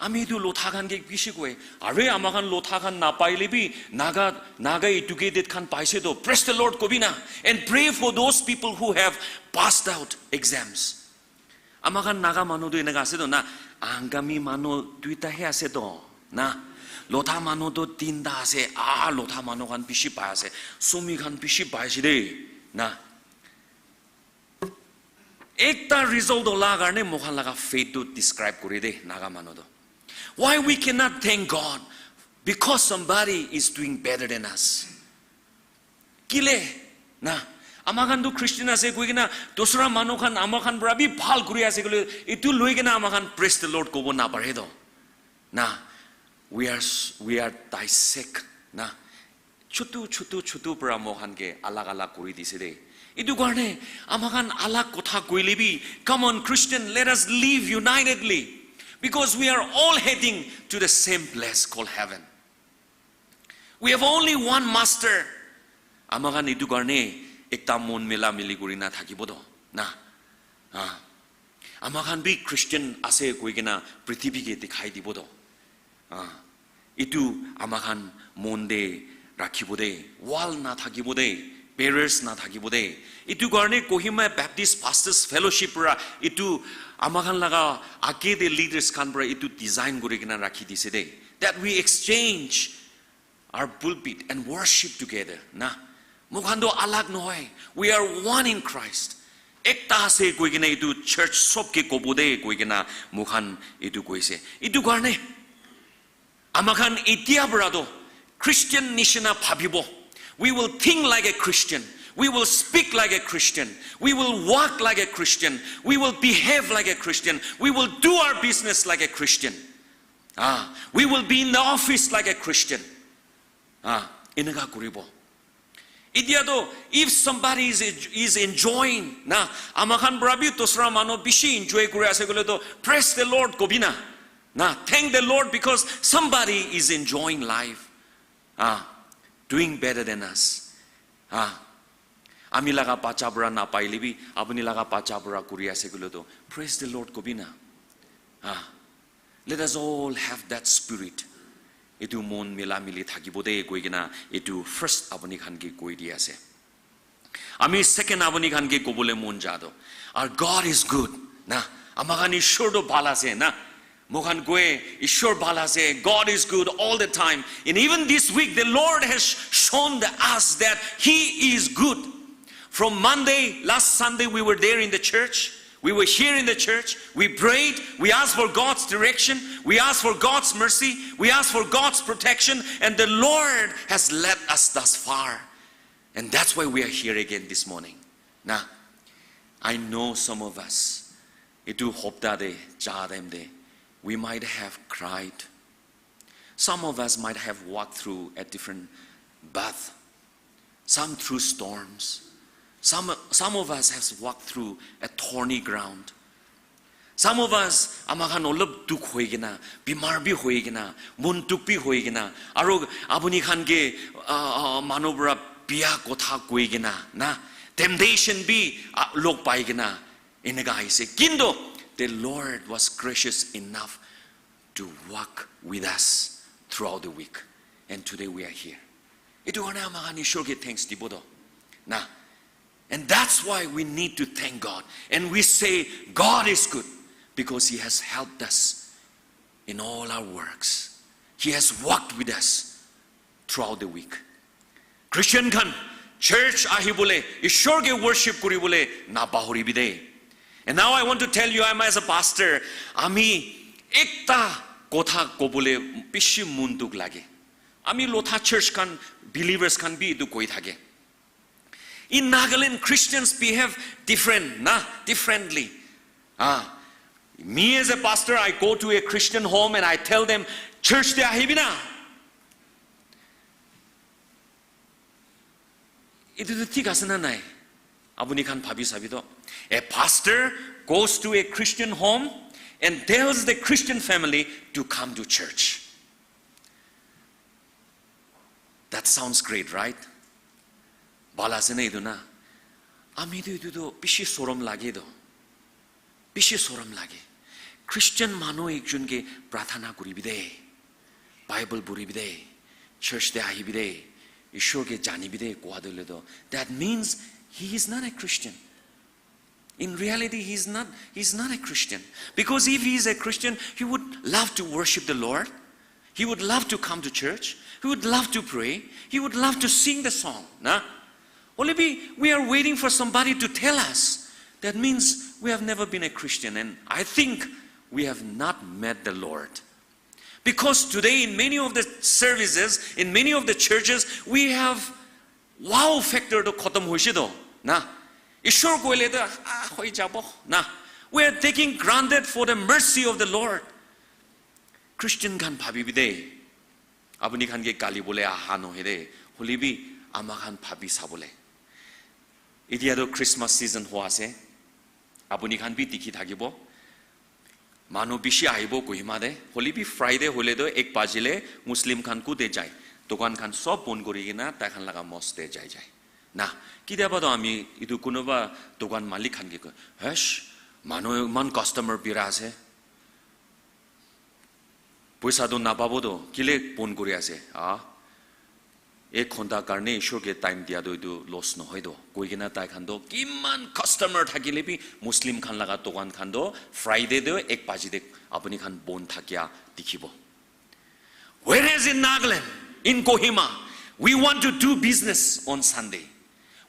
Ami itu Lotha khan ke bishi koi, "Are amakhan Lotha khan na paile bi Naga, Naga educated khan paise to, praise the Lord kobi na, and pray for those people who have passed out exams." Amakhan Naga manu tu eneka ase to na, Angami manu duita he ase to na, Lotha manu tu tinta ase, ah, Lotha manu khan bishi pai ase, Sumi khan bishi pai ase de na. Ekta result ola karne moikhan laga faith tu describe kuri de Naga manu tu. Why we cannot thank God because somebody is doing better than us? Kile na, amakhan tu Christian ase koi kena dusra manu khan amakhan para bi bhal kuri ase koile, itu loi kena amakhan praise the Lord kobo na pare to. Na, we are s- we are dissect na, chutu chutu chutu para moikhan ke alag alag kuri dise de. Itu karne amakhan alag kotha koile bi, come on Christian, let us live unitedly, because we are all heading to the same place called heaven. We have only one master. Amakhan itu karne ekta mon mila mili kuri na thakibo to na. Ah. Amakhan bi Christian ase koi kena prithibi ke dikhai dibo to. Ah. Itu amakhan mon de rakhibo de, wall na thakibo de, barriers na thakibo de. Itu karne Kohima Baptist Pastors Fellowship para itu amakhan laga age de leaders khan para itu design kuri kena rakhi dise de, that we exchange our pulpit and worship together na. Moikhan to alag nohoi. We are one in Christ. Ekta ase koi kena itu church sob ke kobo de koi kena moikhan itu koise. Itu karne amakhan etia para to Christian nishina bhabibo. We will think like a Christian. We will speak like a Christian. We will walk like a Christian. We will behave like a Christian. We will do our business like a Christian. Ah, we will be in the office like a Christian. Ah, eneka kuribo. Itia to, if somebody is, is enjoying, na, amakhan para bi dusra manu bishi enjoy kuri ase koile to, praise the Lord kobi na. Na, thank the Lord because somebody is enjoying life. Ah, doing better than us. Ah, ami laga bacha para na paile bi, apuni laga bacha para kuri ase koile to, praise the Lord kobi na. Ah, let us all have that spirit. Itu mon mila mili thakibo de koi kena itu first apuni khan ke koi di ase. Ami second apuni khan ke kobole mon ja to, our God is good. Na, amakhan Ishwar to bhal ase na. Moikhan koi Ishwar bhal ase, God is good all the time. And even this week, the Lord has shown the, us that He is good. From Monday, last Sunday, we were there in the church. We were here in the church. We prayed. We asked for God's direction. We asked for God's mercy. We asked for God's protection. And the Lord has led us thus far. And that's why we are here again this morning. Now, I know some of us, itu hopta de, ja time de, we might have cried. Some of us might have walked through a different path. Some through storms. Some, some of us has walked through a thorny ground. Some of us, ama khan olop dukh hoi kena, bimar bi hoi kena, mon dukh bi hoi kena, aro apuni khan ke, ah, ah, manu para biya kotha koi kena, na, temptation bi, ah, log pai kena, eneka aise. Kintu, the Lord was gracious enough to walk with us throughout the week. And today we are here. Etu karne ama khan Ishwar ke thanks dibo to. Na. And that's why we need to thank God. And we say, "God is good because He has helped us in all our works. He has walked with us throughout the week." Christian khan, church ahibole, Ishwar ke worship kuribole na pahoribi de. And now I want to tell you, I'm as a pastor, ami ekta kotha kobole bishi mon dukh lage. Ami Lotha church khan, believers khan bi etu koi thake. In Nagaland, Christians behave different, na, differently. Ah, me as a pastor, I go to a Christian home and I tell them, "Church te ahibi na." Etu tu thik ase na nai? Apuni khan bhabi sabi to. A pastor goes to a Christian home and tells the Christian family to come to church. That sounds great, right? Bhal ase na etu na? Ami tu etu tu bishi sorom lage to. Bishi sorom lage. Christian manu ekjon ke prarthana kuribi de. Bible puribi de. Church te ahibi de. Ishwar ke janibi de kowa to le to. That means he is not a Christian. In reality, he's not, he's not a Christian. Because if he is a Christian, he would love to worship the Lord. He would love to come to church. He would love to pray. He would love to sing the song. Na? Only be, we are waiting for somebody to tell us. That means we have never been a Christian. And I think we have not met the Lord. Because today, in many of the services, in many of the churches, we have wow factor to khotom hoise to, na? Ishwar koile to, ah, hoi jabo, na? We are taking granted for the mercy of the Lord. Christian khan bhabibi de, apuni khan ke gali bole aha nohe de, holi bi ama khan bhabi sabole. Etia to Christmas season ho ase, apuni khan bi dikhi thakibo. Manu bishi ahibo Kohima te, holi bi Friday hole to ek bajile Muslim khan kute jai, dukan khan sob bon kuri kena tai khan laga mosque te jai jai. Na, kitiaba to ami etu kunuba dukan malik khan ke koi, "Hesh, manu iman customer bira ase. Poisa to napabo to, kile bon kuri ase, ah?" Ek ghonta karne Ishwar ke time dia toh etu loss nohoi toh, koi kena tai khan toh kiman customer thakile bi Muslim khan laga dukan khan toh Friday toh ek baji te apuni khan bon thakia dikhibo. Whereas in Nagaland, in Kohima, we want to do business on Sunday.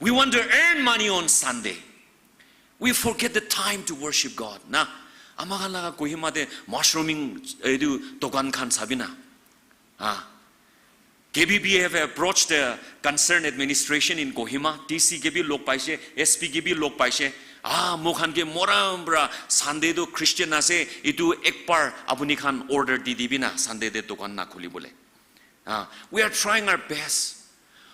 We want to earn money on Sunday. We forget the time to worship God. Na, ama khan laga Kohima te mushrooming etu dukan khan sabi na. Ah, K B B have approached the concerned administration in Kohima, D C ke bi log paise, S P ke bi log paise. Ah, mo khan ke moram pra Sunday to Christian ase, itu ek bar apuni khan order di dibi na, Sunday te dukan na khuli bole. Ah, we are trying our best.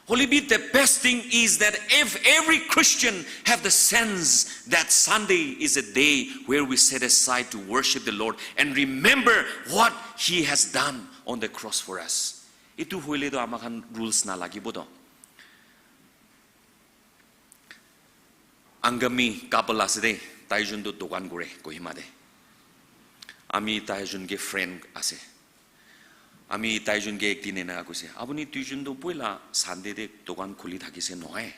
Holy be the best thing is that if every Christian have the sense that Sunday is a day where we set aside to worship the Lord and remember what He has done on the cross for us. Itu hoile to ama khan rules na lagibo to. Angami couple ase de, tai jun to dukan kore Kohima de. Ami tai jun ke friend ase. Ami tai jun ke ek din enaka koise, "Apuni dui jun to poila Sunday de dukan khuli thakise nohoi?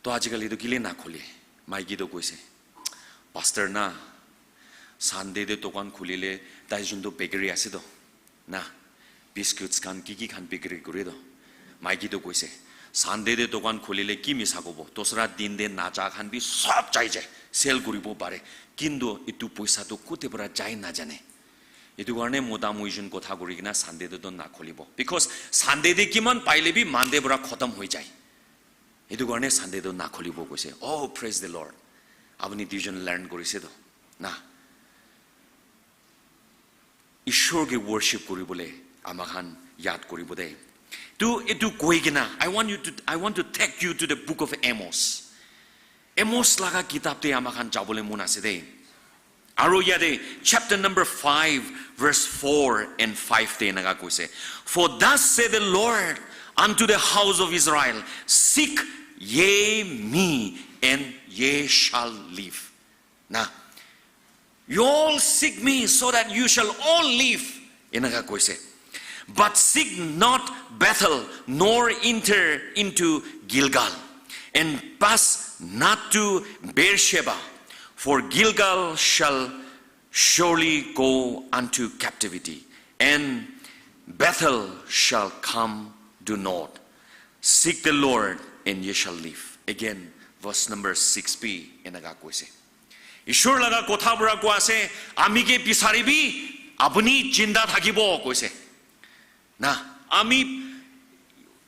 To ajikali to kile na khule?" Maiki to koise, "Pastor na, Sunday de dukan khulile tai jun to bakery ase to na, biscuits khan ki ki khan bikri kure to." Maiki to koise, "Sunday de dukan khulile ki misa kobo, dosra din de naja khan bi sob jai jai, sell kuribo pare, kintu itu poisa to kute para jai na jane." Itu karne mota moi jun kotha kuri kena Sunday te to na khulibo, because Sunday te kiman paile bi Monday para khotom hoi jai. Itu karne Sunday to na khulibo koise. Oh, praise the Lord. Apuni duijon learn korise to na. Ishwar ke worship kuri bole ama khan yad kuri bo de. Tu etu koi kena, I want you to, I want to take you to the book of Amos. Amos laga kitab te ama khan jabole mon ase de. Aro yate chapter number five, verse four and five te enaka koise, "For thus say the Lord unto the house of Israel, seek ye me, and ye shall live." Na, "You all seek me so that you shall all live." Enaka koise. "But seek not Bethel, nor enter into Gilgal, and pass not to Beersheba, for Gilgal shall surely go unto captivity, and Bethel shall come to naught. Seek the Lord, and ye shall live." Again, verse number six b enaka koise. Ishwar laga kotha pura koa ase, "Ami ke bisaribi, apuni jinda thakibo," koise. Na, ami,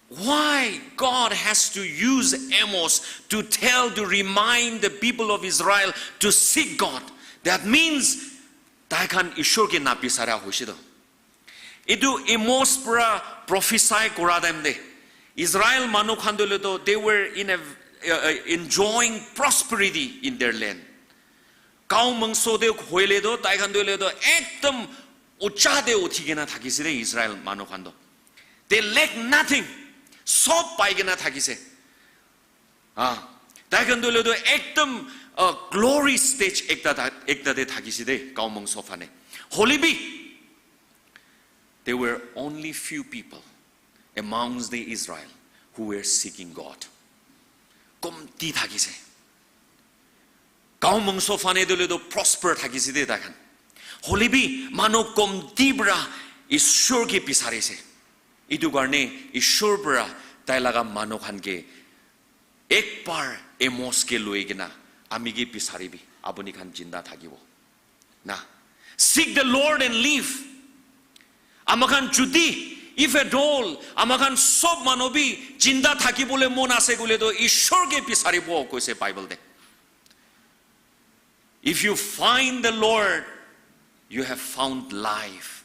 why God has to use Amos to tell, to remind the people of Israel to seek God? That means, tai khan Ishwar ke na bisara hoise to. Etu Amos pura prophesy kora time te, Israel manu khan tu le to, they were in a, uh, uh, enjoying prosperity in their land. Cow mangso te hoile to, tai khan tu le to, ekdam ucha te uthi kena thakise de Israel manu khan to. They lack nothing. Sob pai kena thakise. Ah, tai khan tu le to, ekdam, uh, glory stage ekta ta, ekta te thakise de, cow mangso phane. Hoile bi, there were only few people amongst the Israel who were seeking God. Komti thakise. Cow mangso phane tu le to prosper thakise de tai khan. Hoile bi manu komti pura Ishwar ke bisarise. Etu karne Ishwar pura tai laga manu khan ke ek bar Amos ke loi kena, "Ami ke bisaribi, apuni khan jinda thakibo." Na, "Seek the Lord and live." Ama khan jodi, if at all, ama khan sob manu bi jinda thakibole mon ase koile to Ishwar ke bisaribo koise Bible te. "If you find the Lord, you have found life.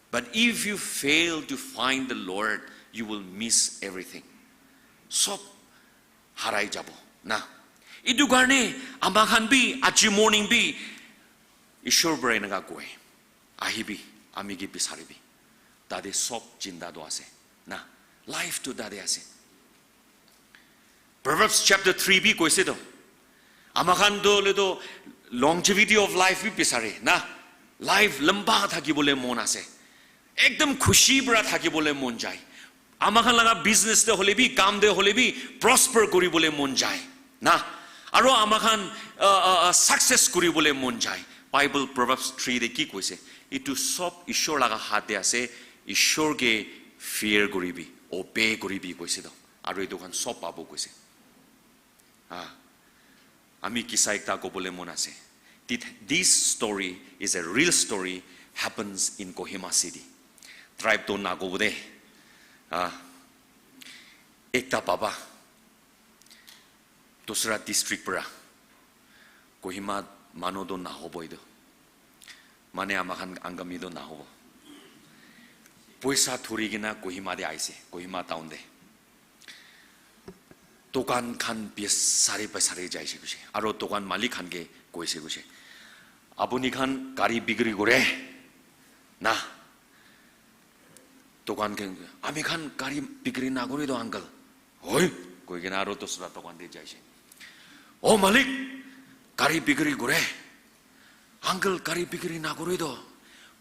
But if you fail to find the Lord, you will miss everything." Sob harai jabo. Na, etu karne ama khan bi aji morning bi Ishwar pura enaka koi, "Ahibi, ami ke bisaribi." Tate sob jinda to ase. Na, life to tate ase. Proverbs chapter three bi koise to, ama khan to le to longevity of life bi bisare na, life lamba thakibole mon ase, ekdam khushi pura thakibole mon jai, ama khan laga business te hole bi, kam te hole bi prosper kuribole mon jai na, aro ama khan, uh, uh, uh, success kuribole mon jai. Bible Proverbs three te ki koise? "Etu sob Ishwar laga hath te ase, Ishwar ke fear kuribi, obey kuribi," koise to. Aru etu khan sob pabo koise. Ah, ami kisa ekta kobole mon ase. Thi-, this story is a real story, happens in Kohima city. Tribe to na kobo de. Ah, ekta baba, dusra district para, Kohima manu to na hobo etu. Mane ama khan Angami to na hobo. Poisa thuri kena Kohima te aise, Kohima town te. Dukan khan bisari bisari jaise koise. Aro dukan malik khan ke koise koise, "Apuni khan gari bikri kore na?" Dukan ke, "Ami khan gari bikri na kore to, uncle." "Hoi," koi kena aro dusra dukan te jaise. "Oh malik, gari bikri kore." "Uncle, gari bikri na kore to.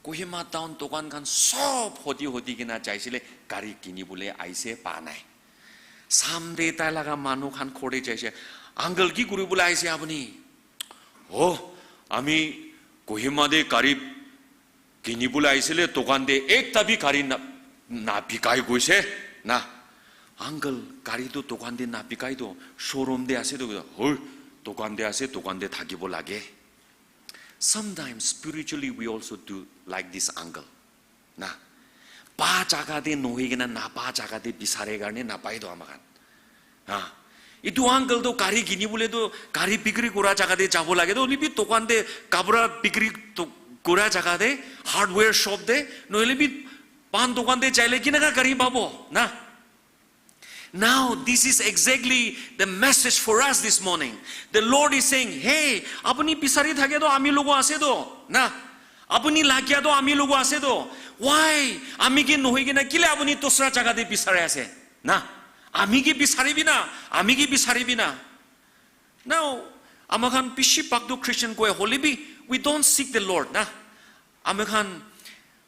Kohima town dukan khan sob hoti hoti kena jaisile, gari kini bole aise, pa nai. Samde tai laga manu khan khore jaise. Uncle, ki kuri bole aise apuni?" "Oh, ami Kohima de gari kini bole aisile, dukan de ekta bi gari na, na bikai koise na." "Uncle, gari to dukan de na bikai to, showroom de ase to." "Hoi, dukan de ase, dukan de thakibo lage." Sometimes spiritually we also do like this uncle. Na, pa jaga te nohoi kena na pa jaga te bisare karne na pai to ama khan. Ha. Itu uncle to gari kini bole to gari bikri kura jaga te jabo lage to, hoile bi dukan te kapra bikri to kura jaga te, hardware shop te, nohole bi Pan dukan te jaile kinaka gari pabo na? Now, this is exactly the message for us this morning. The Lord is saying, "Hey, apuni bisari thake to ami logo ase to, na? Apuni lagia to ami logo ase to. Why? Ami ke nohoi kena kile apuni dusra jaga te bisari ase, na? Ami ke bisari bina, ami ke bisari bina." Now, ama khan bishi bhag tu Christian koi hole bi, we don't seek the Lord, na? Ami khan,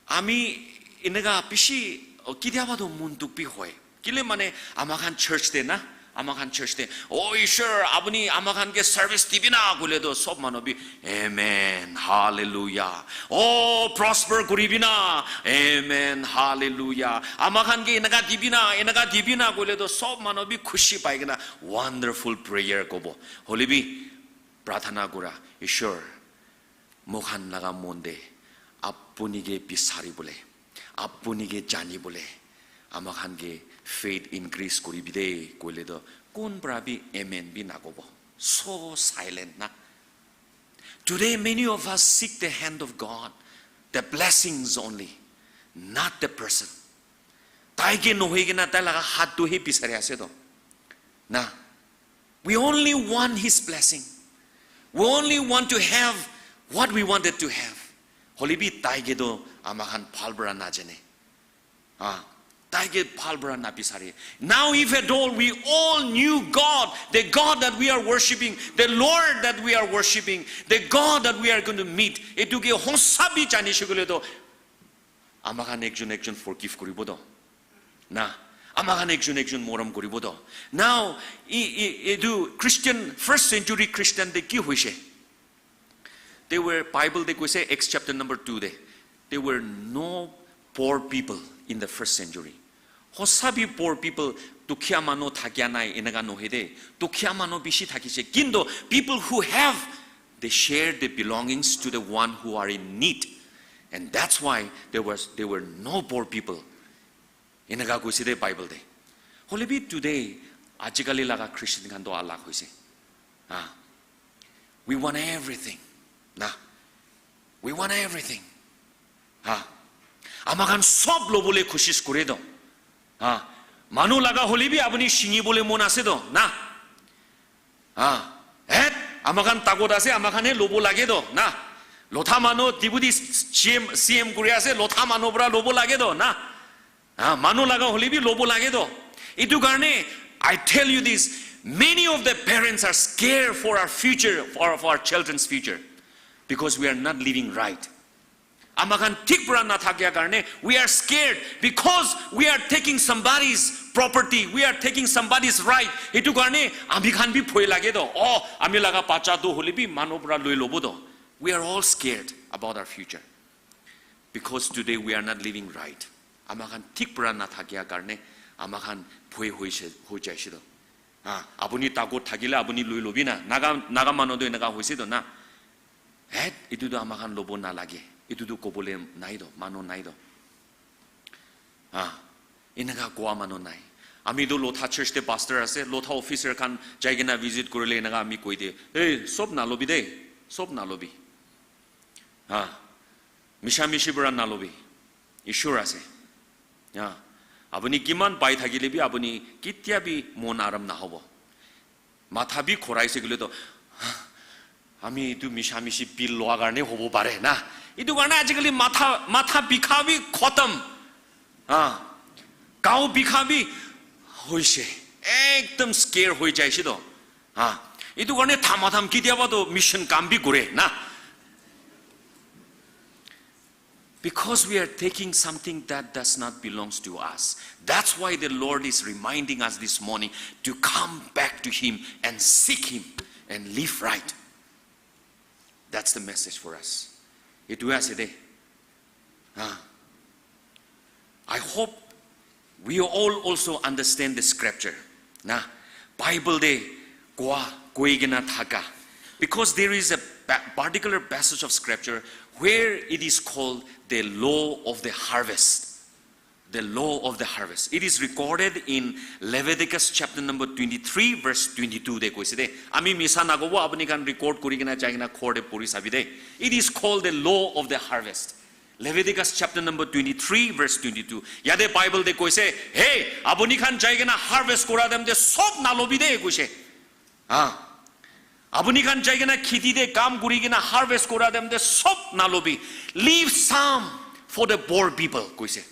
ami eneka bishi, oh, kitiaba tu mon dukh bi hoi. Kile mane ama khan church te na, ama khan church te, "Oh, Ishwar, apuni ama khan ke service dibi na," koile to sob manu bi, "Amen, hallelujah. Oh, prosper kuribi na, amen, hallelujah. Ama khan ke eneka dibi na, eneka dibi na," koile to sob manu bi khushi pai kena wonderful prayer kobo. Hole bi, prarthana kura, "Ishwar, moikhan laga mon te apuni ke bisari bole, apuni ke jani bole, ama khan ke faith increase kuri bi de," koile to kun para bi amen bi nakobo. So silent na. Today, many of us seek the hand of God, the blessings only, not the person. Tai ke nohoi kena tai laga hat tu he bisari ase to. Na. We only want his blessing. We only want to have what we wanted to have. Hole bi tai ke to ama khan bhal para na jane. Ah, tai ke bhal para na bisare. Now, if at all we all knew God, the God that we are worshiping, the Lord that we are worshiping, the God that we are going to meet, etu ke honsa bi jani shikule to, ama khan ekjon ekjon forgive kuribo to. Na, ama khan ekjon ekjon morom kuribo to. Now, i, i, etu Christian, first century Christian te ki hoise? They were, Bible te koise, Acts chapter number two te, there were no poor people in the first century. Hosa bi poor people, dukhiya manu thakia nai, eneka nohoi de. Dukhiya manu bishi thakise. Kintu people who have, they share their belongings to the one who are in need. And that's why there was, there were no poor people. Eneka koise de Bible te. Hole bi today, ajikali laga Christian khan to alag hoise. Ah. We want everything. Na. We want everything. Ha. Ama khan sob lobole koshish kore to. Ha. Manu laga hole bi apuni shingi bole mon ase to. Na. Ha. Et, ama khan takot ase, ama khan he lobo lage to. Na. Lotha manu, deputy C M, C M kuri ase, lotha manu para lobo lage to. Na. Ha, manu laga hole bi lobo lage to. Etu karne, I tell you this, many of the parents are scared for our future, for, for our children's future, because we are not living right. Ama khan thik pura na thakia karne, we are scared because we are taking somebody's property, we are taking somebody's right. Etu karne, ami khan bi bhoi lage to. Oh, ami laga bacha tu hole bi manu pura loi lobo to. We are all scared about our future. Because today we are not living right. Ama khan thik pura na thakia karne, ama khan bhoi hoise, hoi jaise to. Ha, apuni takot thakile apuni loi lobi na. Naga, Naga manu to eneka hoise to na. Het, etu to ama khan lobo na lage. Etu to kobole nai to, manu nai to. Ha, eneka koa manu nai. Ami to Lotha church te pastor ase, Lotha officer khan jai kena visit kurile eneka ami koi de, "Hey, sob na lobi de, sob na lobi." Ha, misha mishi pura na lobi. Ishwar ase. Ha, apuni kiman pai thakile bi apuni ketia bi mon aram na hobo. Matha bi khorai se koile to, ami etu misha mishi bill loa karne hobo pare na. Etu karne ajikali matha, matha bikha bi khotom. Ha, gao bikha bi hoise. Ekdom scare hoi jaise to. Ha, etu karne thamatham kitiaba to mission kam bi kore na. Because we are taking something that does not belongs to us. That's why the Lord is reminding us this morning to come back to Him and seek Him and live right. That's the message for us. Etu ase de. Ah. I hope we all also understand the scripture. Na, Bible de koa koi kena thaka. Because there is a pa-, particular passage of scripture where it is called the law of the harvest. The law of the harvest. It is recorded in Leviticus chapter number twenty-three, verse twenty-two de koise de. Ami misa nakobo, apuni khan record kuri kena jai kena ghor de puri sabi de. It is called the law of the harvest. Leviticus chapter number twenty-three, verse twenty-two. Yate Bible te koise, "Hey, apuni khan jai kena harvest kora time te sob nalobi de," koise. Ah. "Apuni khan jai kena kheti te kam kuri kena harvest kora time te sob nalobi. Leave some for the poor people," koise.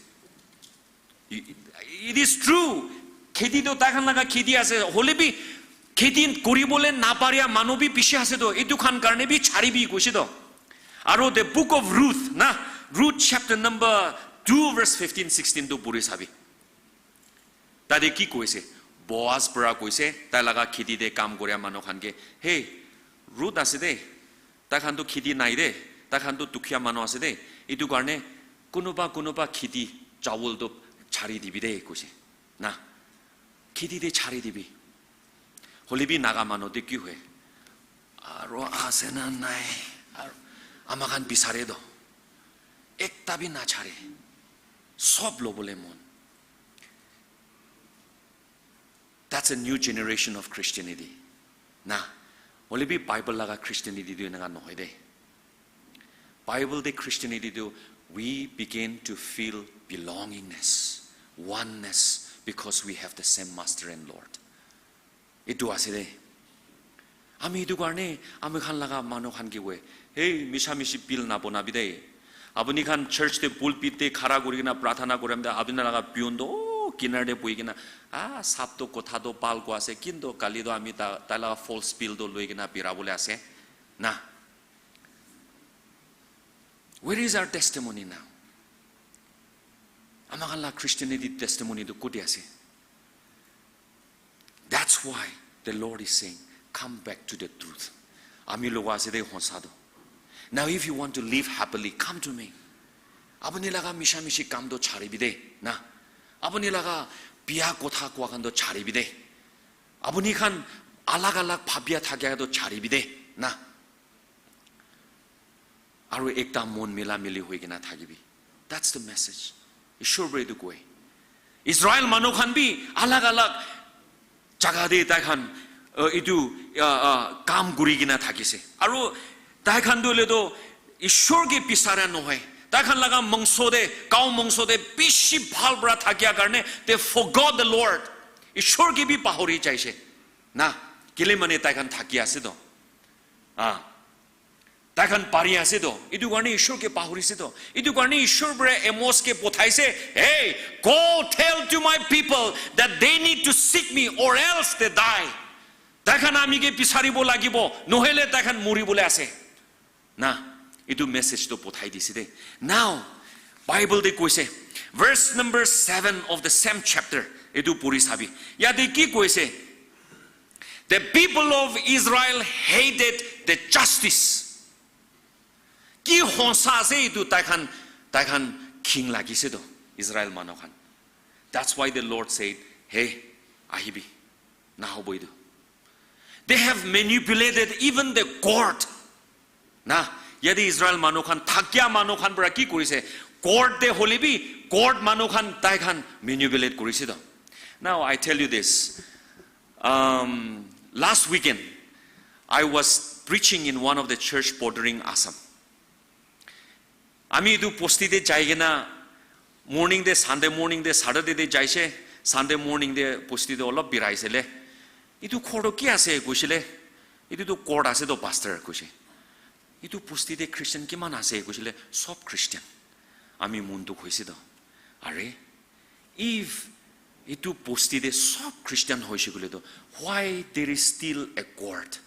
It is true. Kheti to tai khan laga kheti ase. Hole bi kheti kuribole naparia manu bi bishi ase to. Etu khan karne bi charibi koise to. Aro the book of Ruth, na, Ruth chapter number two, verse fifteen, sixteen to puri sabi. Tate ki koise? Boaz para koise, tai laga kheti te kam koria manu khan ke, "Hey, Ruth ase de, tai khan to kheti nai de, tai khan to dukhiya manu ase de, etu karne kunuba kunuba kheti chawol to chari dibi de," koise. Na, kheti te chari dibi. Hole bi Naga manu te ki hoy? Aro ase na nai? Aro ama khan bisare do. Ekta bi na chare. Sob lobole mon. That's a new generation of Christianity. Na, hole bi Bible laga Christianity tu enaka nohoi de. Bible te Christianity tu, we begin to feel belongingness, oneness, because we have the same master and Lord. Etu ase de. Ami etu karne, ami khan laga manu khan ki hoy, "Hey, misha mishi bill na bonabi de. Apuni khan church te pulpit te khara kuri kena prathana kuri de, apuni laga peon to, oh, kinar te boi kena, ah, sab to kotha to bhal koa ase, kintu kali to ami ta, tai laga false bill to loi kena bira bole ase." Na. Where is our testimony now? Ama khan la Christianity testimony tu koti ase? That's why the Lord is saying, "Come back to the truth." Ami logo ase de honsa do. Now, if you want to live happily, come to me. Apuni laga misha mishi kam to charibi de, na. Apuni laga biya kotha koa khan to charibi de. Apuni khan alag alag bhabia thakia to charibi de, na. Aru ekta mon mila mili hoi kena thakibi. That's the message. Ishwar para etu koi. Israel manu khan bi alag alag jaga te tai khan, uh, etu, uh, uh, kam kuri kena thakise. Aru tai khan tu le to Ishwar ke bisara nohoi. Tai khan laga mangso te, cow mangso te bishi bhal para thakia karne, they forgot the Lord. Ishwar ke bi pahori jaise. Na, kile mane tai khan thaki ase to. Ah. Tai khan pari ase to. Etu karne Ishwar ke pahori se to. Etu karne Ishwar para Amos ke pothaise, "Hey, go tell to my people that they need to seek me or else they die." Tai khan ami ke bisaribo lagibo, nohole tai khan mori bole ase. Na, etu message to pothai dise de. Now, Bible de koise, verse number seven of the same chapter, etu puri sabi. Yate ki koise? The people of Israel hated the justice. Ki honsa ase etu tai khan, tai khan khing lagise to Israel manu khan. That's why the Lord said, "Hey, ahibi, nahobo etu." They have manipulated even the court. Na, yate Israel manu khan, thakia manu khan para ki korise? Court te hole bi, court manu khan tai khan manipulate korise to. Now, I tell you this. Um, last weekend, I was preaching in one of the church bordering Assam. Ami etu bosti te jai kena morning te, Sunday morning te, Saturday te jaise, Sunday morning te bosti te olop biraise le. "Etu ghor to ki ase?" koisile. "Etu to court ase to, pastor," koise. "Etu bosti te Christian kiman ase?" koisile. "Sob Christian." Ami mon dukh hoise to. Are, if etu bosti te sob Christian hoise koile to, why there is still a court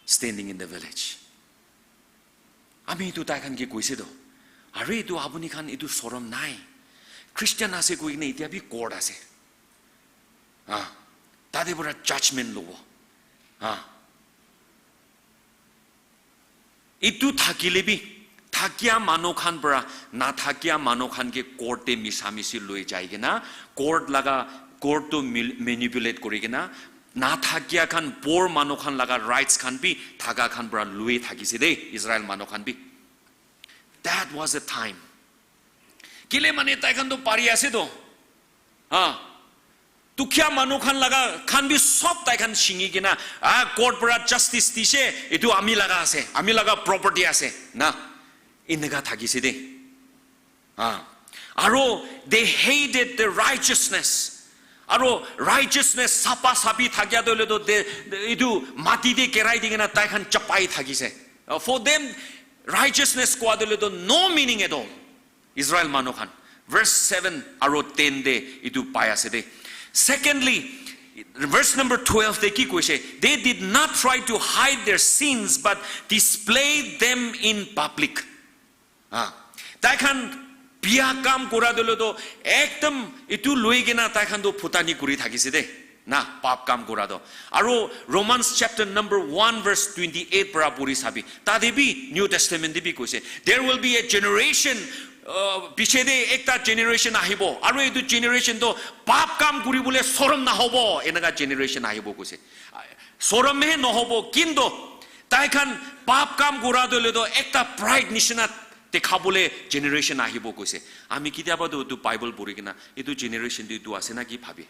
standing in the village? Ami etu tai khan ke koise to, "Are etu apuni khan etu sorom nai? Christian ase koi kena etia bi court ase. Ah, tate para judgment lobo." Ah. Etu thakile bi, thakia manu khan para nathakia manu khan ke court te misa misi loi jai kena, court laga, court to mil-, manipulate kuri kena, nathakia khan, poor manu khan laga rights khan bi thaka khan para lui thakise de, Israel manu khan bi. That was the time. Kile mane tai khan to pari ase to. Ha. Dukhiya manu khan laga khan bi sob tai khan shingi kena, ah, court para justice dise, etu ami laga ase, ami laga property ase. Na, eneka thakise de. Ah. Aro they hated the righteousness. Aro righteousness sapa sapi thakia tu le to de, de, itu mati de kerai di kena tai khan chapai thakise. Uh, for them, righteousness kwa tu le to no meaning at all. Israel manu khan. Verse seven aro ten de itu pai ase de. Secondly, verse number twelve de ki koise? They did not try to hide their sins but displayed them in public. Ah, tai khan bia kam kura tu le to ekdam itu loi kena tai khan to phutani kuri thakise de. Na, pap kam kura to. Aro Romans chapter number one verse twenty-eight para puri sabi. Tate bi New Testament de bi koise. There will be a generation, uh, piche de ekta generation ahibo. Aro itu generation to pap kam kuri bole sorom na hobo. Enaka generation ahibo koise. Sorom he no hobo. Kinto tai khan pap kam kura tu le to ekta pride nishina dekhabole generation ahibo koise. Ami kitiaba tu, tu Bible puri kena, itu generation tu, tu ase na ki bhabi.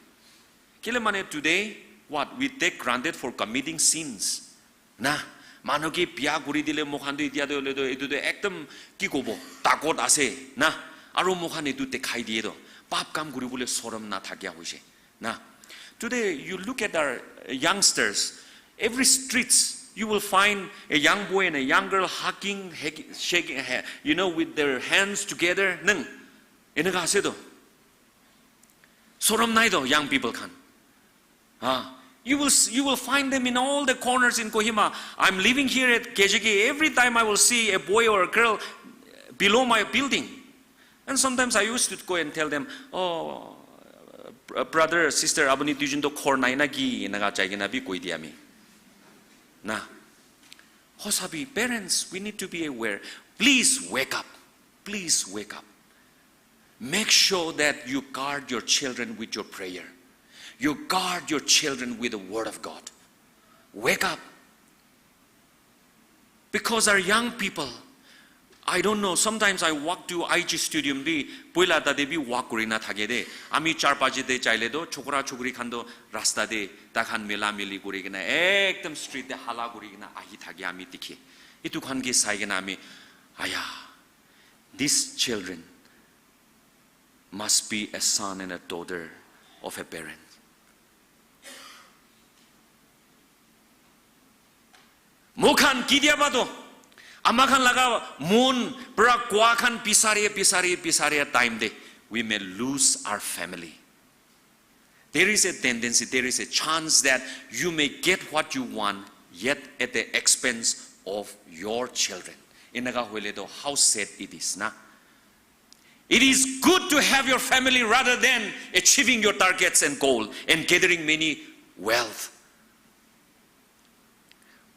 Kile mane today, what? We take granted for committing sins. Na, manu ke bia kuri dile mokhan tu itia tu le to, itu tu ekdam ki kobo, takot ase, na. Aro mokhan itu dekhai diye to. Pap kam kuri bole sorom na thakia hoise. Na. Today, you look at our youngsters, every streets, you will find a young boy and a young girl hugging, hag-, shaking, ha-, you know, with their hands together. Nang, enaka ase to. Sorom nai to, young people khan. Ah, you will s-, you will find them in all the corners in Kohima. I'm living here at K J K. Every time I will see a boy or a girl below my building. And sometimes I used to go and tell them, "Oh, br-, brother, sister, apuni duijon to khor nai na ki?" Enaka jai kena bi koi diya ami. Na. Hosabi, parents, we need to be aware. Please wake up. Please wake up. Make sure that you guard your children with your prayer. You guard your children with the word of God. Wake up. Because our young people, I don't know, sometimes I walk to I G Stadium bi, poila tate bi walk kuri na thake de. Ami char baje te jaile to, chokra chokri khan to rasta te, ta khan mela meli kuri kena, ekdam street te hala kuri kena ahi thake ami dikhe. Itu khan ke sai kena ami, aya, these children must be a son and a daughter of a parent. Mokhan kitiaba to, ama khan laga mon pra kwa khan pisari, pisari, pisari time de, we may lose our family. There is a tendency, there is a chance that you may get what you want, yet at the expense of your children. Enaka hoile to, how sad it is, na? It is good to have your family rather than achieving your targets and goal and gathering many wealth.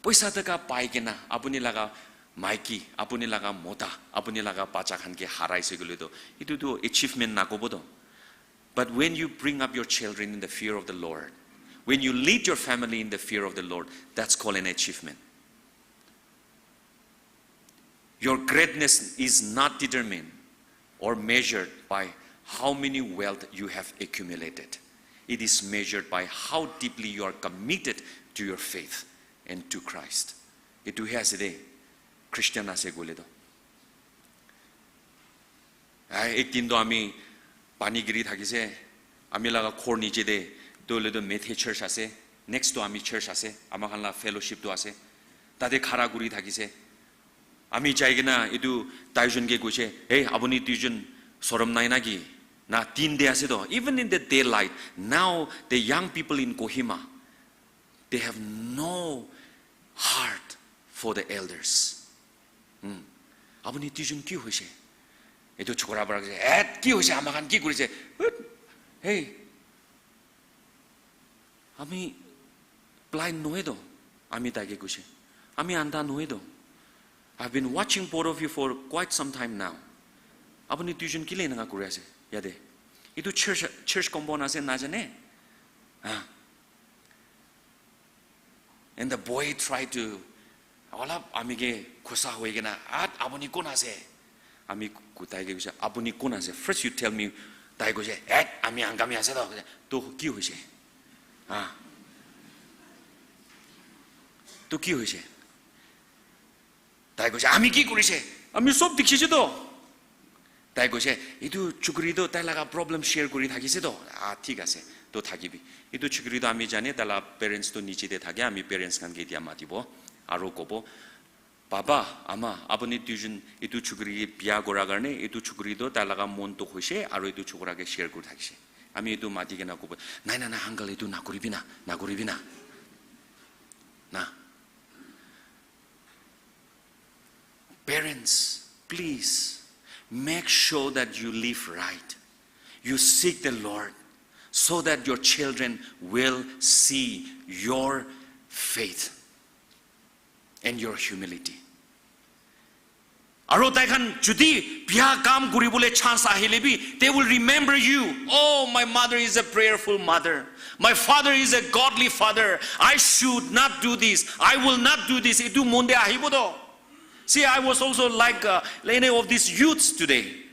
Poisa taka pai kena, apuni laga maiki, apuni laga mota, apuni laga bacha khan ke harai se koile to, itu to achievement na kobo to. But when you bring up your children in the fear of the Lord, when you lead your family in the fear of the Lord, that's called an achievement. Your greatness is not determined or measured by how many wealth you have accumulated. It is measured by how deeply you are committed to your faith and to Christ. Itu he ase de, Christian ase koile to. Ai, ek din to ami pani giri thakise, ami laga khor niche de, to le to methe church ase, next to ami church ase, ama khan la fellowship to ase, tate khara guri thakise. Ami jai kena itu taijon ke koise, "Hey, apuni duijon sorom nai na ki? Na din de ase to." Even in the daylight, now the young people in Kohima, they have no heart for the elders. Hmm. Apuni duijon ki hoise? Etu chokra para kaise, "Et, ki hoise? Ama khan ki korise? Hut! Hey, ami blind nohoi to." Ami taike koise, "Ami andha nohoi to. I've been watching both of you for quite some time now. Apuni duijon kile enaka kuri ase yate? Etu church, church compound ase, najane?" Ah. And the boy tried to, olap ami ke khusa hoi kena, "At, apuni kon ase?" Ami ku-, tai ke koise, "Apuni kon ase? First you tell me." Tai koise, "Et, ami Angami ase to." To ki hoise? Ah. To ki hoise? Tai koise, "Ami ki korise? Ami sob dikhi ase to." Tai koise, "Etu chukri toh tai laga problem share kuri thakise toh." "Ah, thik ase, toh thakibi." Etu chukri toh ami jane, tai laga parents toh niche te thake, ami parents khan ke etia matibo, aro kobo, "Baba, ama, apuni duijon etu chukri ke biya kora karne, etu chukri toh tai laga mon dukh hoise, aro etu chokra ke share kuri thakise." Ami etu mati kena kobo, "Nai, nai, nai, uncle, etu nakuribi na, nakuribi na." Na. Parents, please make sure that you live right. You seek the Lord so that your children will see your faith and your humility. Aro tai khan jodi bia kam kuribole chance ahile bi, they will remember you. "Oh, my mother is a prayerful mother. My father is a godly father. I should not do this. I will not do this." Etu mon te ahibo to. See, I was also like, uh, any of these youths today.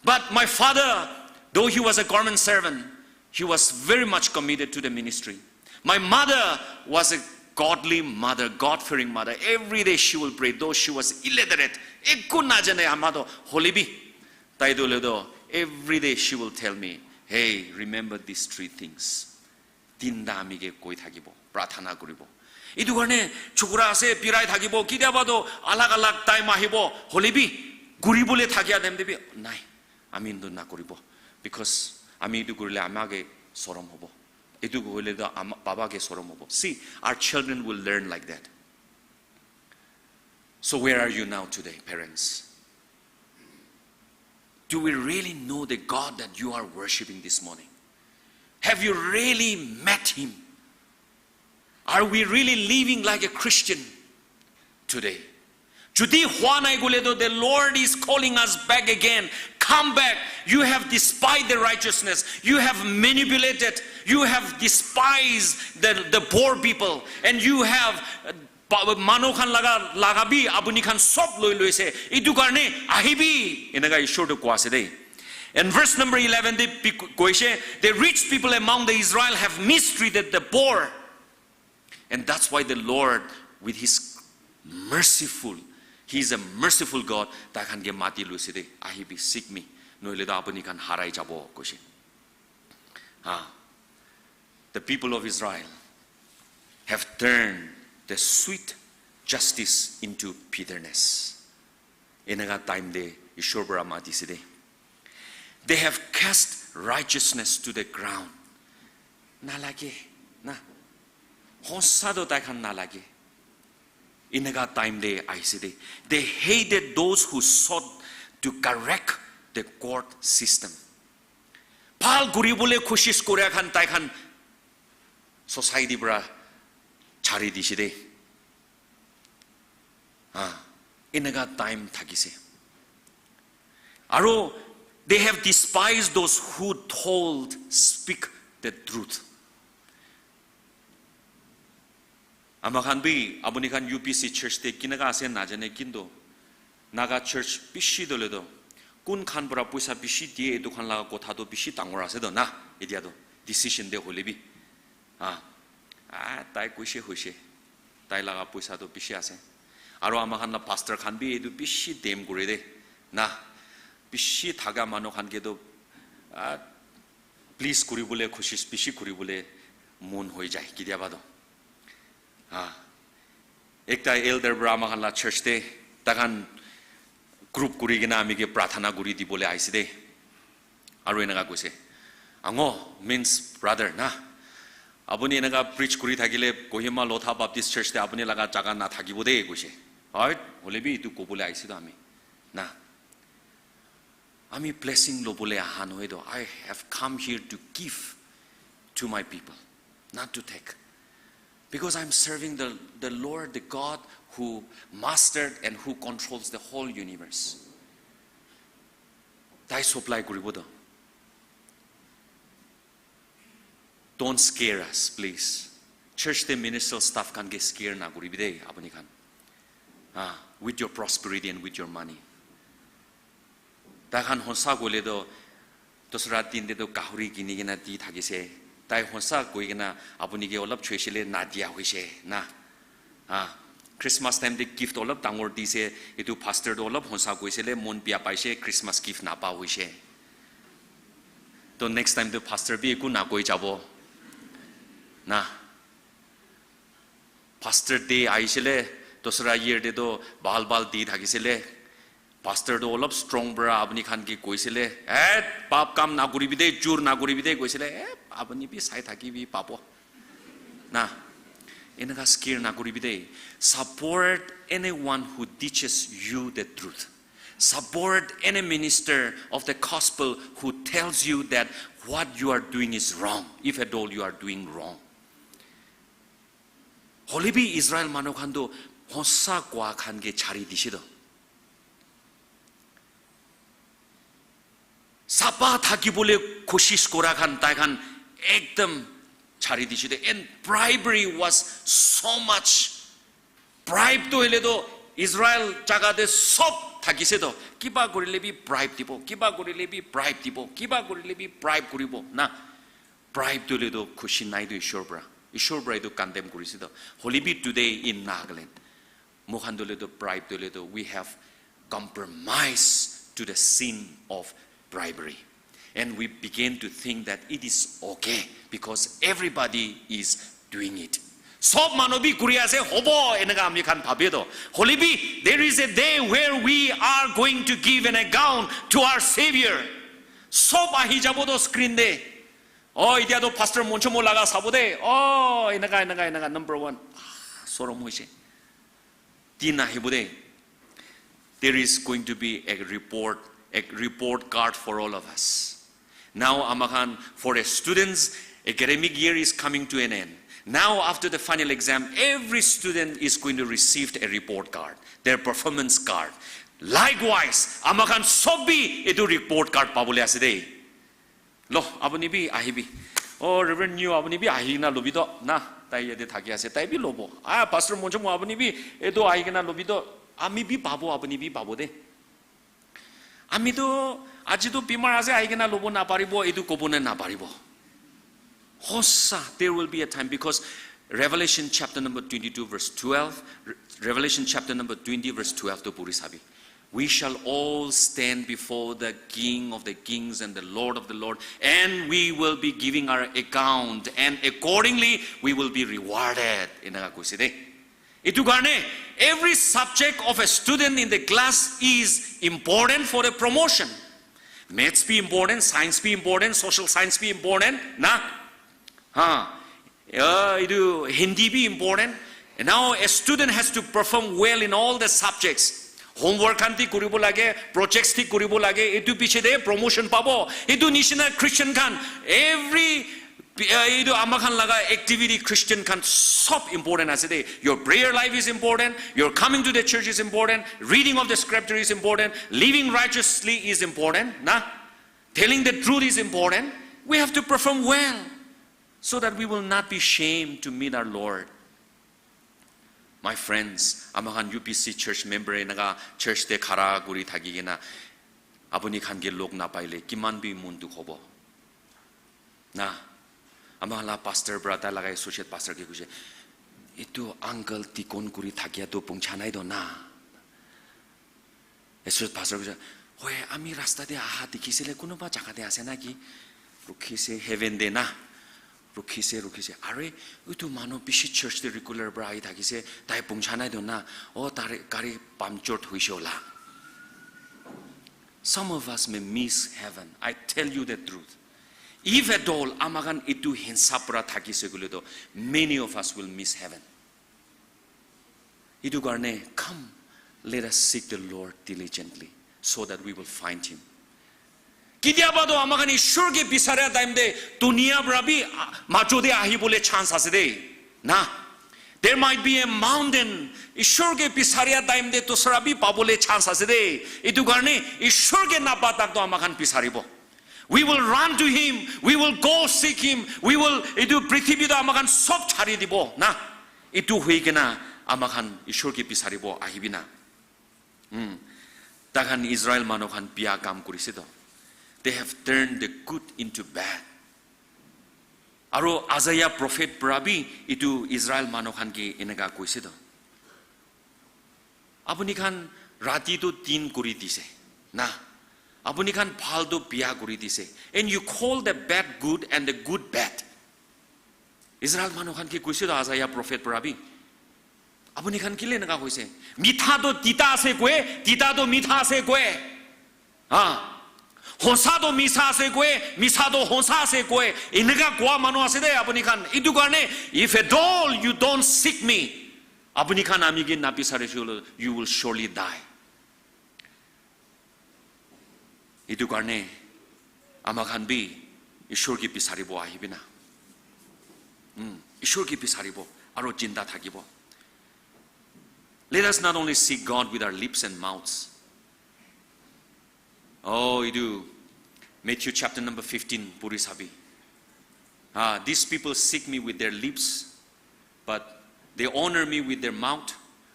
But my father, though he was a government servant, he was very much committed to the ministry. My mother was a godly mother, God-fearing mother. Every day she will pray, though she was illiterate. Ekku najane ama to hoile bi. Tai to le to, every day she will tell me, "Hey, remember these three things." Tinta ami ke koi thakibo, prarthana kuribo. Etu karne chokra ase, birai thakibo, ketiaba to alag alag time ahibo, hoile bi kuribole thakia time te bi nai, ami etu nakuribo. Because ami etu kurile ama ke sorom hobo. Etu hoile to ama, baba ke sorom hobo. See, our children will learn like that. So where are you now today, parents? Do we really know the God that you are worshiping this morning? Have you really met him? Are we really living like a Christian today? Jodi hua nai koile to, the Lord is calling us back again. Come back. You have despised the righteousness. You have manipulated. You have despised the, the poor people. And you have, uh, pa-, manu khan laga, laga bi apuni khan sob loi loise. Etu karne ahibi. Eneka Ishwar to koa ase de. And verse number eleven, they pe-, koise, "The rich people among the Israel have mistreated the poor." And that's why the Lord, with his merciful, he is a merciful God, tai khan ke mati loise de, "Ahibi, seek me, nohile to apuni khan harai jabo," koise. Ah, the people of Israel have turned the sweet justice into bitterness. Eneka time te Ishwar para mati se de. They have cast righteousness to the ground. Nalage, na. Honsa to tai khan nalage. Eneka time te ahise de. They hated those who sought to correct the court system. Bhal kuribole koshish kora khan tai khan society para chari dise de. Ah, eneka time thakise. Aro, they have despised those who told, speak the truth. Ama khan bi, apuni khan U P C church te kineka ase najane, kintu Naga church bishi dole to, kun khan para poisa bishi diye, etu khan laga kotha to bishi dangor ase to na, etia to decision de hoile bi. Ah, ah, tai koise hoise. Tai laga poisa to bishi ase. Aro ama khan la pastor khan bi etu bishi dem kure de. Na, bishi thaga manu khan ke to, ah, please kuribole koshish bishi kuribole mon hoi jai ketiaba to. Ah, ekta elder para ama khan la church te, tai khan group kuri kena ami ke prarthana kuri dibole ahise de. Aru eneka koise, "Ango, means brother na, apuni eneka preach kuri thakile Kohima Lotha Baptist Church te apuni laga jaga nathakibo de," koise. Right? Hole bi etu kobole ahise to ami. Na. Ami blessing lobole aha nohoi to. I have come here to give to my people, not to take. Because I'm serving the, the Lord, the God who mastered and who controls the whole universe. Tai supply kuribo to. Don't scare us, please. Church te ministerial staff khan ke scare na kuribi de, apuni khan. Ah, with your prosperity and with your money. Tai khan honsa koile to, dosra din te to gahuri kini kena di thakise. Tai honsa koi kena apuni ke olop choisile na dia hoise, na. Ah, Christmas time te gift olop dangor dise, etu pastor tu olop honsa koise le, mon bia paise, Christmas gift napa hoise. To next time tu pastor bi eku nakoi jabo. Na. Pastor day ahisile, dosra year te to bhal bhal di thakisile. Pastor to olop strong para apni khan ke koisile, "Eh, pap kam nakuribi de, jur nakuribi de," koisile, "Eh, apni bi sai thakibi pabo." Na, enaka scare nakuribi de. Support anyone who teaches you the truth. Support any minister of the gospel who tells you that what you are doing is wrong, if at all you are doing wrong. Hoilebi Israel manu khan tu honsa koa khan ke chari dise to. Sapa thakibole koshish kora khan tai khan ekdam chari dise to. And bribery was so much. Bribe to hoile to Israel jaga te sob thakise to. Kiba korile bi bribe dibo, kiba korile bi bribe dibo, kiba korile bi bribe kuribo na. Bribe tu hoile to khushi nai to Ishwar para. Ishwar para etu condemn kurise to. Hoilebi today in Nagaland, moikhan tu hoile to bribe tu hoile to we have compromised to the sin of bribery. And we begin to think that it is okay because everybody is doing it. Sob manu bi kuri ase, hobo enaka ami khan bhabe to. Hoilebi, there is a day where we are going to give an account to our Savior. Sob ahi jabo to screen te. Oh, itia to Pastor Monchomo laga sabo de. Oh, enaka, enaka, enaka, number one. Ah, sorom hoise. Tin ahibo de. There is going to be a report, a report card for all of us. Now, amakhan, for a student's academic year is coming to an end. Now, after the final exam, every student is going to receive a report card, their performance card. Likewise, amakhan sob bi etu report card pabole ase de. Lo, apuni bi ahibi. Oh, Reverend New, apuni bi ahi kena lobi to. Na, tai yate thaki ase, tai bi lobo. Ah, Pastor Monchomo, apuni bi etu ahi kena lobi to. Ami bi pabo, apuni bi pabo de. Ami to aji to bimar ase, ahi kena lobo naparibo, etu kobo ne naparibo. Hosa, there will be a time, because Revelation chapter number twenty-two verse twelve, Re-, Revelation chapter number twenty verse twelve to puri sabi. We shall all stand before the King of the kings and the Lord of the lord, and we will be giving our account, and accordingly we will be rewarded. Enaka koise de. Etu karne, every subject of a student in the class is important for a promotion. Maths be important, science be important, social science be important, na? Ha. Uh, etu Hindi be important. And now a student has to perform well in all the subjects. Homework khan thik kuribo lage, projects thik kuribo lage, etu piche de promotion pabo. Etu nishina Christian khan, every, uh, etu ama khan laga activity Christian khan sob important ase de. Your prayer life is important, your coming to the church is important, reading of the scripture is important, living righteously is important, na? Telling the truth is important. We have to perform well so that we will not be shamed to meet our Lord. My friends, ama khan U P C church member enaka church te khara kuri thaki kena apuni khan ke log napaile kiman bi mon dukh hobo. Na, ama la pastor para tai laga associate pastor ke koise, "Etu uncle deacon kuri thakia tu pungcha nai do na?" Associate pastor koise, "Hoi, ami rasta te aha dikhisile, kunuba jaga te ase na ki?" Rukhise, heaven de na. Rukhise, rukhise. "Are, utu manu bishi church te regular para ahi thakise, tai pungcha nai do na. Oh, tare gari punctured hoise hola." Some of us may miss heaven. I tell you the truth. If at all, ama khan itu hinsa para thakise koile to, many of us will miss heaven. Itu karne, come, let us seek the Lord diligently so that we will find him. Kitiaba to ama khan Ishwar ke bisaria time te dunia para bi, ah, majo te ahi bole chance ase de. Na. There might be a mountain. Ishwar ke bisaria time te dusra bi pabole chance ase de. Itu karne Ishwar ke napa tak to ama khan bisaribo. We will run to him. We will go seek him. We will, itu prithibi to ama khan sob chari dibo. Na. Itu hui kena ama khan Ishwar ke bisaribo ahibi na. Hmm. Takhan Israel manu khan bia kam kurise to. They have turned the good into bad. Aro Isaiah prophet para bi itu Israel manu khan ke eneka koise to. Apuni khan rati tu din kuri dise na. Apuni khan bhal tu biya kuri dise. And you call the bad good and the good bad. Israel manu khan ke koise to Isaiah prophet para bi. Apuni khan kile eneka koise? Mitha to tita ase koe, tita to mitha ase koe. Ha. Honsa to misa ase koe, misa to honsa ase koe. Eneka koa manu ase de apuni khan. Itu karne, if at all you don't seek me, apuni khan ami ke napisare shulu, you will surely die. Itu karne ama khan bi Ishwar ke bisaribo ahibi na. Hmm, Ishwar ke bisaribo aro jinda thakibo. Let us not only seek God with our lips and mouths. Oh, itu Matthew chapter number fifteen puri sabi. Ah, these people seek me with their lips, but they honor me with their mouth,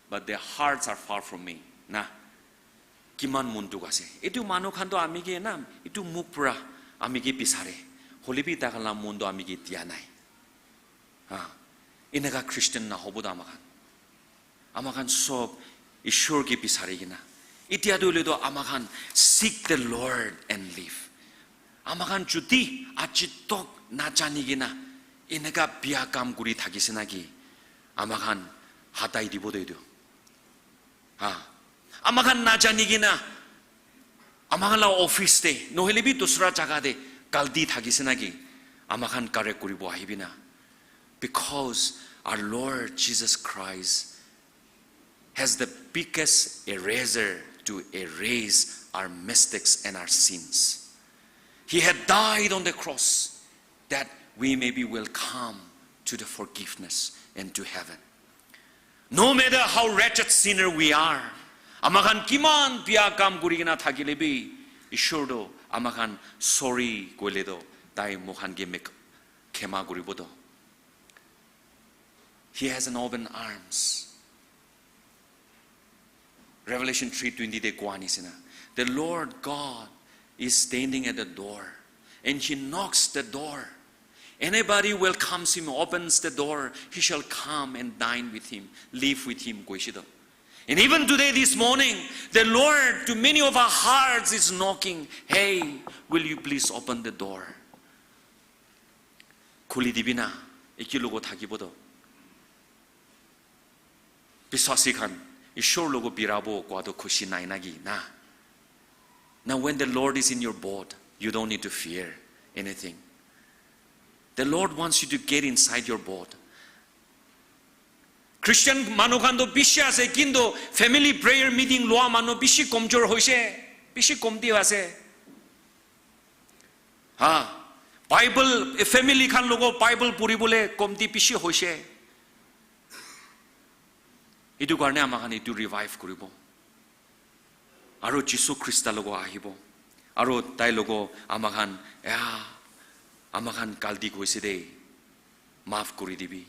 but their hearts are far from me. Na, kiman mon dukh ase. Itu manu khan to ami ke na, itu mukh pura ami ke bisare. Hoile bi takhan la mon to ami ke dia nai. Ha, eneka Christian na hobo da ama khan. Ama khan sob Ishwar ke bisari kena. Itya tu hoile to ama khan seek the Lord and live. Ama khan jodi aji tok na jani kena eneka biya kam kuri thakise na ki, ama khan hatai dibo de itu. Ha. Ama khan na jani kena, ama khan la office te, nohile bi dusra jaga te galti thakise na ki, ama khan correct kuribo ahibi na. Because our Lord Jesus Christ has the biggest eraser to erase our mistakes and our sins. He had died on the cross that we may be welcome to the forgiveness and to heaven. No matter how wretched sinner we are, ama khan kiman biya kam kuri kena thakile bi, Ishwar to ama khan sorry koile to, tai mo khan ke mek-, khema kuribo to. He has an open arms. Revelation three twenty te koa nisina, the Lord God is standing at the door, and he knocks the door. Anybody welcomes him, opens the door, he shall come and dine with him, live with him, koise to. And even today, this morning, the Lord, to many of our hearts, is knocking, "Hey, will you please open the door?" Khuli dibi na, eki logo thakibo to. Biswasi khan, Ishwar logo birabo koa to khushi nai na ki na. Now, when the Lord is in your boat, you don't need to fear anything. The Lord wants you to get inside your boat. Christian manu khan to bishi ase, kintu family prayer meeting loa manu bishi komjor hoise, bishi komti ase. Ha, Bible, family khan logo Bible puribole komti bishi hoise. Itu karne ama khan itu revive kuribo. Aro Jisu Krista logo ahibo. Aro tai logo ama khan, ya, ama khan galti koise de, maaf kuri dibi.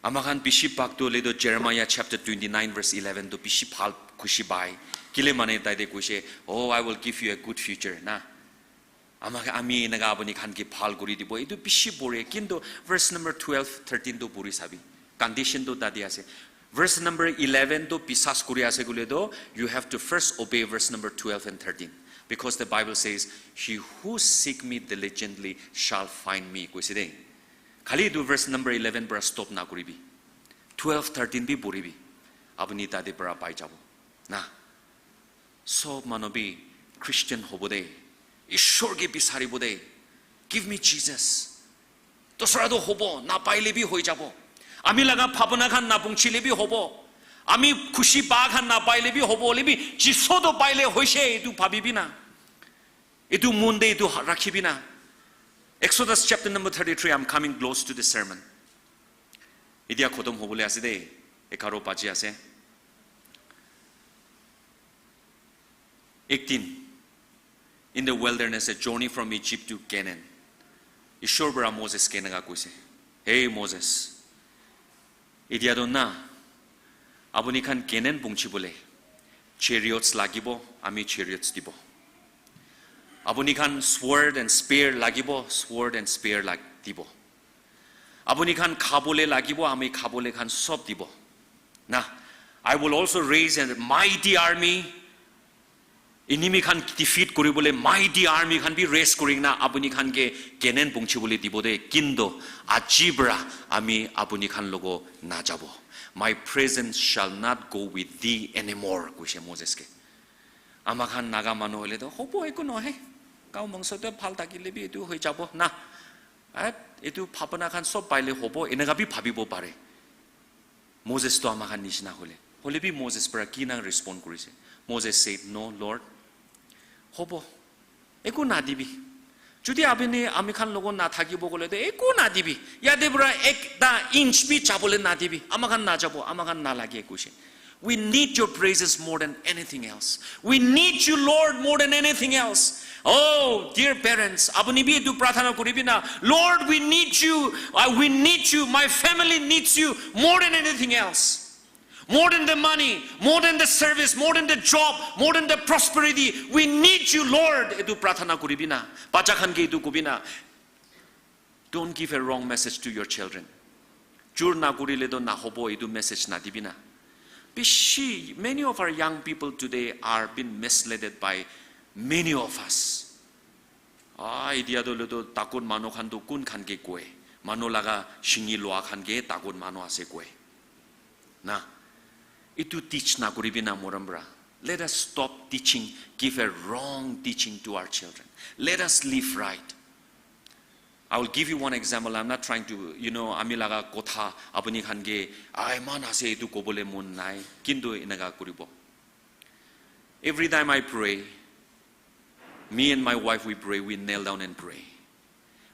Ama khan bishi bhag tu hoile tu Jeremiah chapter twenty-nine verse eleven tu bishi bhal khushi pai. Kile mane tai de koise, "Oh, I will give you a good future," na. Ama, ami eneka apuni khan ke bhal kuri dibo. Itu bishi bore. Kintu verse number twelve, thirteen tu puri sabi. Condition tu tate ase. Verse number eleven tu bisas kuri ase koile tu, you have to first obey verse number twelve and thirteen. Because the Bible says, "He who seek me diligently shall find me," koise de. Khali etu verse number eleven para stop na kuribi. Twelve, thirteen bi puribi. Apuni tate para pai jabo. Na. Sob manu bi Christian hobo de. Ishwar ke bisaribo de. Give me Jesus. Dusra to hobo, na paile bi hoi jabo. Ami laga bhabona khan na pungchile bi hobo. Ami khushi pa khan na paile bi hobo, hoile bi Jisu to paile hoise, etu bhabibi na. Etu mon de etu rakhibi na. Exodus chapter number thirty-three, I'm coming close to the sermon. Etia khotom hobole ase de, egharo baji ase. Ek din, in the wilderness, a journey from Egypt to Canaan. Ishwar para Moses ke eneka koise, "Hey Moses, etia to na, apuni khan Canaan pungchibole chariots lagibo, ami chariots dibo. Apuni khan sword and spear lagibo, sword and spear lag-, dibo. Apuni khan khabole lagibo, ami khabole khan sob dibo. Na, I will also raise a mighty army. Enemy khan defeat kuribole mighty army khan bi raise kurina apuni khan ke Canaan pungchibole dibo de. Kintu aji para ami apuni khan logo najabo. My presence shall not go with thee anymore, koise Moses ke. Ama khan Naga manu hoile to, "Hobo, eku nohe. Cow mangso to bhal thakile bi etu hoi jabo na. Ah, etu bhabana khan sob paile hobo," eneka bi bhabibo pare. Moses to ama khan nishina hole. Hole bi Moses para ki na respond kurise? Moses said, "No, Lord. Hobo. Eku nadibi. Jodi apuni ami khan logo nathakibo kole to eku nadibi. Yate para ekta inch bi jabole nadibi. Ama khan najabo, ama khan nalage," koise. We need your presence more than anything else. We need you, Lord, more than anything else. Oh, dear parents, apuni bi etu prarthana kuribi na, "Lord, we need you. Uh, we need you. My family needs you more than anything else. More than the money, more than the service, more than the job, more than the prosperity. We need you, Lord." Etu prarthana kuribi na. Bacha khan ke etu kobi na. Don't give a wrong message to your children. Jur na kurile to na hobo, etu message na dibi na. Bishi, many of our young people today are being misled by many of us. Ah, idia to le to takut manu khan to kun khan ke koi? Manu laga shingi loa khan ke takut manu ase koi. Na, itu teach na kuribi na morom bra. Let us stop teaching, give a wrong teaching to our children. Let us live right. I will give you one example. I'm not trying to, you know, ami laga kotha apuni khan ke, "Ah, iman ase, itu kobole mon nai." Kintu eneka kuribo. Every time I pray, me and my wife, we pray, we kneel down and pray.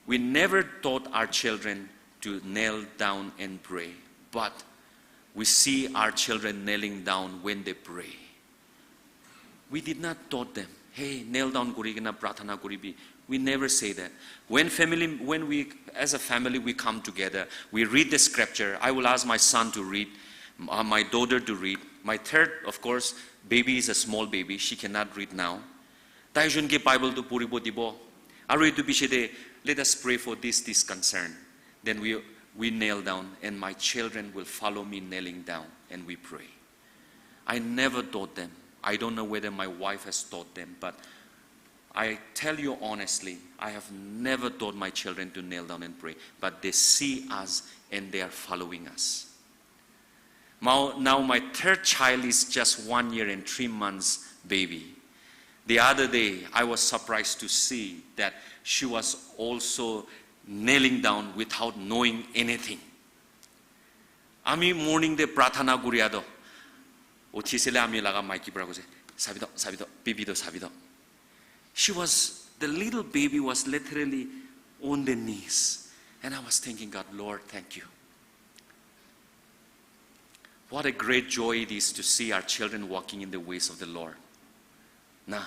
We never taught our children to kneel down and pray, but we see our children kneeling down when they pray. We did not taught them, "Hey, kneel down kuri kena prarthana kuribi." We never say that. When family, when we, as a family, we come together, we read the scripture. I will ask my son to read, uh, my daughter to read. My third, of course, baby is a small baby. She cannot read now. Tai jun ke Bible tu puribo dibo. Aru itu bishi de, "Let us pray for this, this concern." Then we, we kneel down, and my children will follow me kneeling down, and we pray. I never taught them. I don't know whether my wife has taught them, but I tell you honestly, I have never taught my children to kneel down and pray, but they see us and they are following us. Now, now my third child is just one year and three months baby. The other day, I was surprised to see that she was also kneeling down without knowing anything. Ami morning de prarthana kuria do. Uthi sele ami laga maiki para koise, "Sabi do, sabi do, baby do, sabi do." She was, the little baby was literally on the knees. And I was thinking, "God, Lord, thank you." What a great joy it is to see our children walking in the ways of the Lord. Na,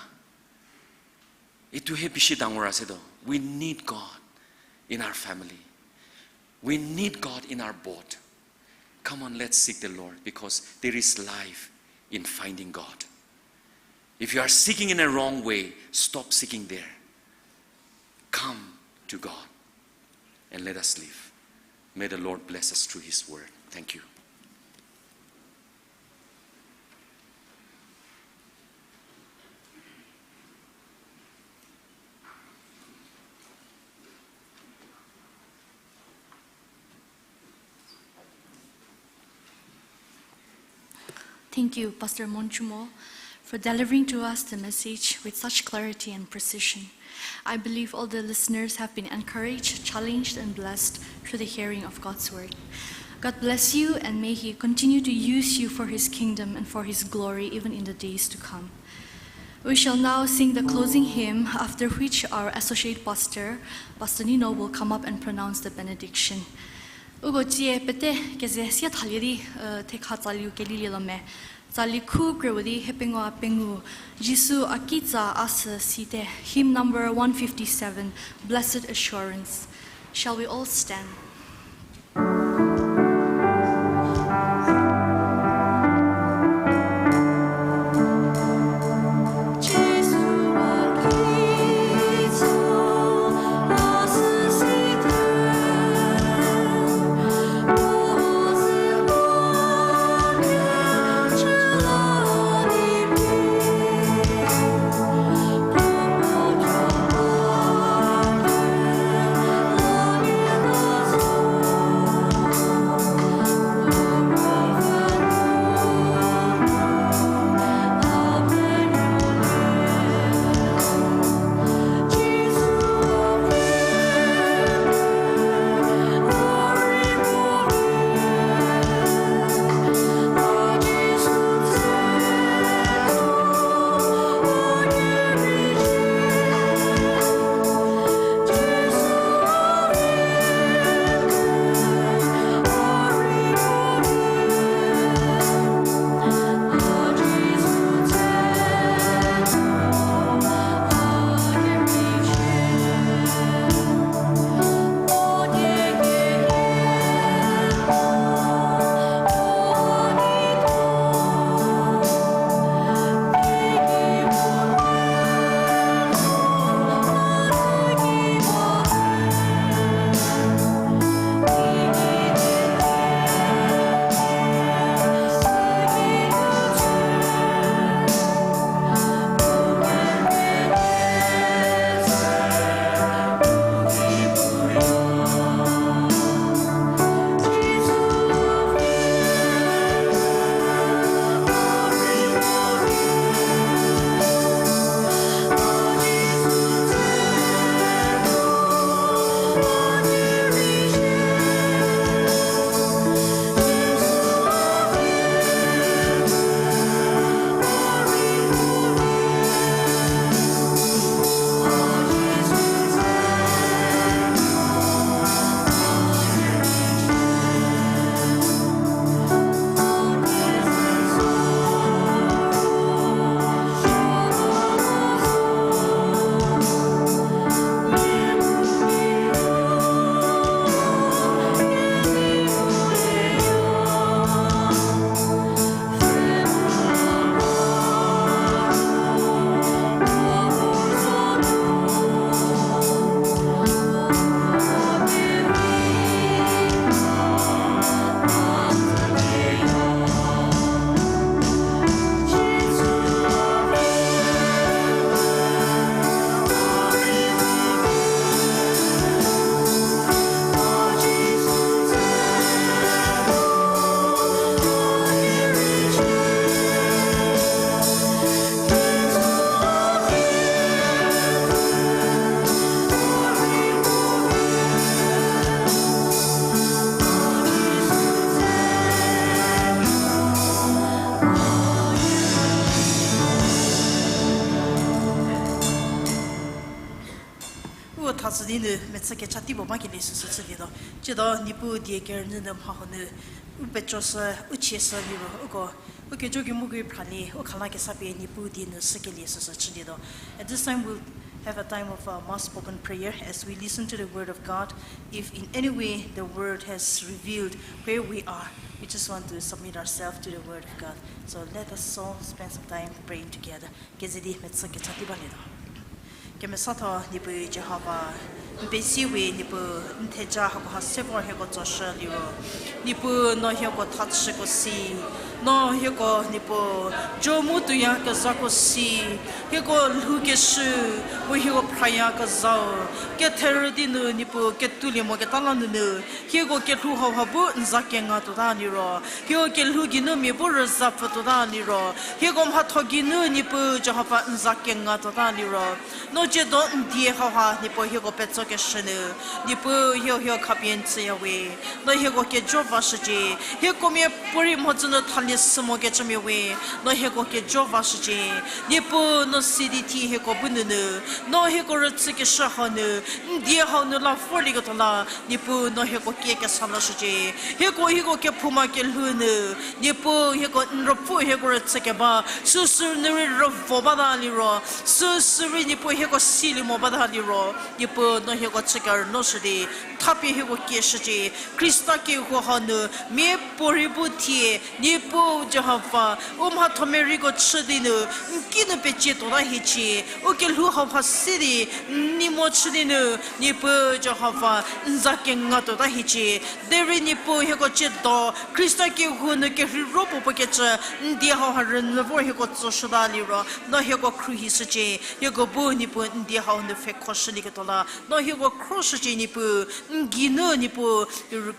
itu he bishi dangor ase do. We need God in our family. We need God in our boat. Come on, let's seek the Lord, because there is life in finding God. If you are seeking in a wrong way, stop seeking there. Come to God and let us live. May the Lord bless us through His word. Thank you. Thank you, Pastor Monchumo, for delivering to us the message with such clarity and precision. I believe all the listeners have been encouraged, challenged, and blessed through the hearing of God's word. God bless you, and may He continue to use you for His kingdom and for His glory, even in the days to come. We shall now sing the closing hymn, after which our associate pastor, Pastor Nino, will come up and pronounce the benediction. Ugo chie pete keze sia thali di, eh, thekha tsaliu kelili lome. Tsali khu krewadi hepengwa pengu. Jisu akitsa asa site. Hymn number one fifty-seven, Blessed Assurance. Shall we all stand? Uo thatsü di nü metsü ke chati bo ma ke le süsü chili do. Chido nipu die ker nü nü mha ho nü. U petro sü, u chie sü ni ro, u ko. U ke jo ki mu gui prali, u khala ke sapi nipu die nü sü ke le süsü chili do. At this time, we'll have a time of uh, mass spoken prayer as we listen to the word of God. If in any way the word has revealed where we are, we just want to submit ourselves to the word of God. So let us all spend some time praying together. Kezidi metsü ke chati ba le do. Kemesa tho nipu Jehovah, mpesi we nipu ntheja hako ha sevo heko tsosha liro. Nipu no heko thatshe ko si. No heko nipu jomu tu ya ka za ko si. Heko lhu ke shu, we heko praya ka zao. Ke ther di nu nipu ke tu le mo ke tala nu nu. Heko ke lhu hau ha bu nza ke nga tu da liro. Heko ke lhu gi nu mi bu rza pu tu da liro. Heko mha tho gi nu nipu Jehovah nza ke nga tu da liro. No je do ndie hau ha nipu heko petso ke shinu. Nipu hyo hyo khapien tsi ya we. No heko ke jo va shi je. Heko mi puri mo tsu nu thali sumo ke chumi we. No heko ke jo va shi je. Nipu no sidi thi heko bu nu nu. No heko rutsi ke sha ha nu. Ndie hau nu la for li ko to la. Nipu no heko ke ke sa la shi je. Heko heko ke phuma ke lhu nu. Nipu heko nro pu heko rutsi ke ba. Su su nu ri ro vo ba da liro. Su su ri nipu heko si li mo ba da liro. Nipu no heko tsikar no shidi. Thapi heko ke shidi. Krista ke ho hanu. Mi pori bu thie. Nipu Jehovah. Umha thomeri ko chidinu. Nkinu peche to da hichi. Uke lhu hava sidi. Nimo chidinu. Nipu Jehovah. Nza ke nga to da hichi. Deri nipu heko chido. Krista ke hunu ke hri ropo po ke che. Ndi hava ren vo heko tso shida liro. No heko kruhi suche. Heko bu nipu ndi hava nu fek khoshili ke tola. No heko khrosh che nipu, nginu nipu,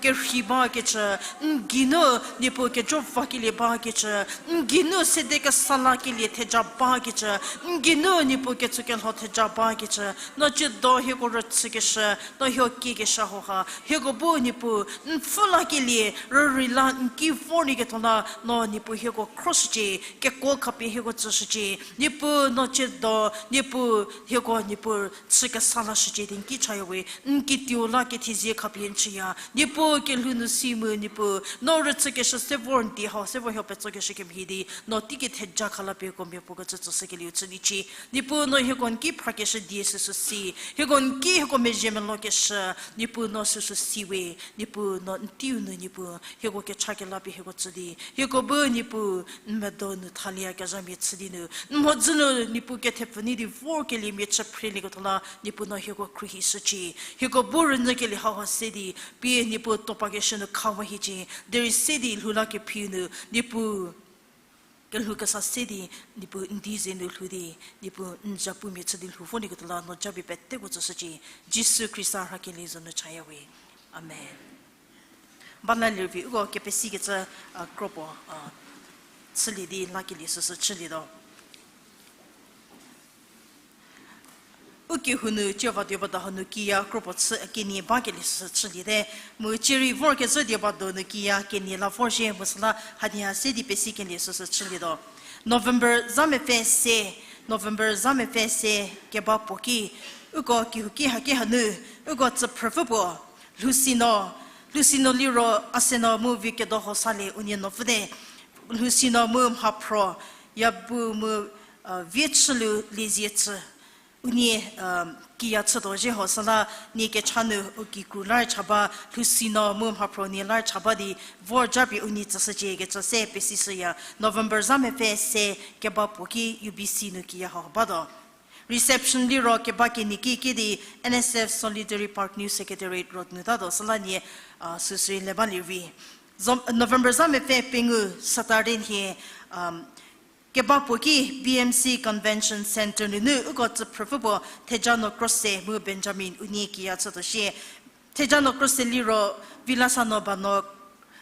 ke riba ke che, nginu nipu ke jova ke le ba ke che, nginu sede ke sala ke le theja ba ke che, nginu nipu ke tsuke lo theja ba ke che, no che do heko rutsi ke she, no heko ke ke sha ho ha, heko bu nipu, nfula ke le, rurila nki for ni ke tola, no nipu heko khrosh che, ke ko kapi heko tsu che, nipu no che do, nipu heko nipu, Tsü kesa la shije din ki chaya we, nki tiu la ke thizie khapien chiya. Nipu ke lhunu si mu nipu. No re tsü ke sha sevor nti ha, sevor hyo petso ke shikim hidi. No ti ke theja khala pe ko me pu ko tsü tsü se ke liu tsü ni chi. Nipu no he kon ki phra ke sha die su su si. He kon ki he ko me je me lo ke sha. Nipu no su su si we. Nipu no ntiu nu nipu. He ko ke cha ke la pe he ko tsü di. He ko bu nipu. Nmedo nu thalia kya jam ye tsü di nu. Nmo dzü nu nipu ke thepfu ni di vor ke li mi chapri li ko thola. Nipu no heko kruhi suchi. Heko buru no ke li hawa sedi. Pie nipu topa ke shinu kawa hichi. Deri sedi lhula ke piu nu. Nipu ke lhu kasa sedi. Nipu ndi ze nu lhu di. Nipu njapu mi tsedi lhu fo ni ko thola no jabi pete ko tsu suchi. Jisu Krista hra ke li zo no chaya we. Amen. Bala lirvi ugo kepesi ke tsa kropo. Tsili di laki li susu chili do. Uki hunu chiova dioba da hunu kia kropo tsi kini ba ke li susu chili de. Mu chiri vor ke tsi dioba do nu kia kini la vor je musala hania se di pesi ke li susu chili do. November zame fe se, November zame fe se keba poki. Ugo ki huki haki hanu, ugo tsi prefu po. Lusino, lusino liro aseno mu vi kedo hosale unye no fude. Lusino mu mhapro, yabu mu vietsulu lizietsu. Unye kiya tsudo je hosala ni ke chanu uki kular chaba. Lusino mu mhapro ni lar chaba di vor jabi uni tsasa je ke tsase pesisuya. November zame fe se keba poki U B C nu kiya ho bado. Reception liro keba ke niki ke di N S F Solitary Park New Secretariat Road nu ta do sala ni, ah, susui leba livi. Zom-, November zame fe pengu Saturday ni, um, keba poki B M C Convention Center nu nu ugo tsu prefu bo Tejano Cross se mu Benjamin uni kiya tsu to shi. Thejano Kruseli ro Vilasano Bano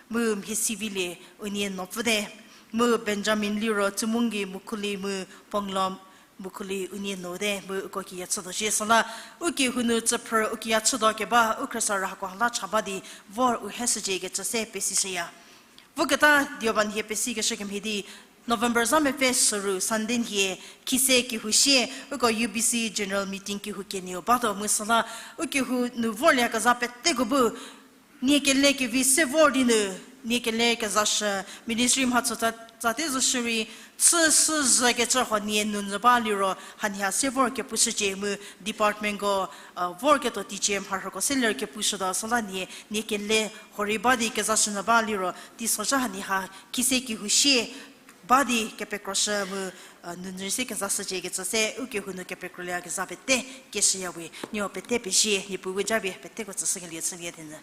mu mhisivi le unye no pfude. Mu Benjamin liro Tsumungi Mukuli mu Ponglom Mukuli unye no de mu uko ki yatsudo je sala. Uki hunu tsapur uki yatsudo ke ba ukrasa rahako hala chaba di vor uhesuje ke tsase pesisiya. Vukata dioban he pesi ke shekem hidi. November zame fe suru Sunday hie khise kihushie uko U B C general meeting kihu kenio bato musala ukihu nu vorlia kaza pete gubu nie kele kivi sevor dinu nie kele kaza sh ministry mha tsota tsate zo shuri tsu su ze ke tsa ho nie nun zaba liro hania sevor ke pusu je mu department go uh, vor ke to T J M har ko seller ke pusu da sala nie nie kele hori badi kaza shna ba liro ti soja hani ha khise kihushie badi kepekroshe mu nunrise keza saje ke tsase uke hunu kepekrolia keza pete keshe yawe nyo pete peshi ni puwe jabe pete ko tsase ngelie tsenge tena.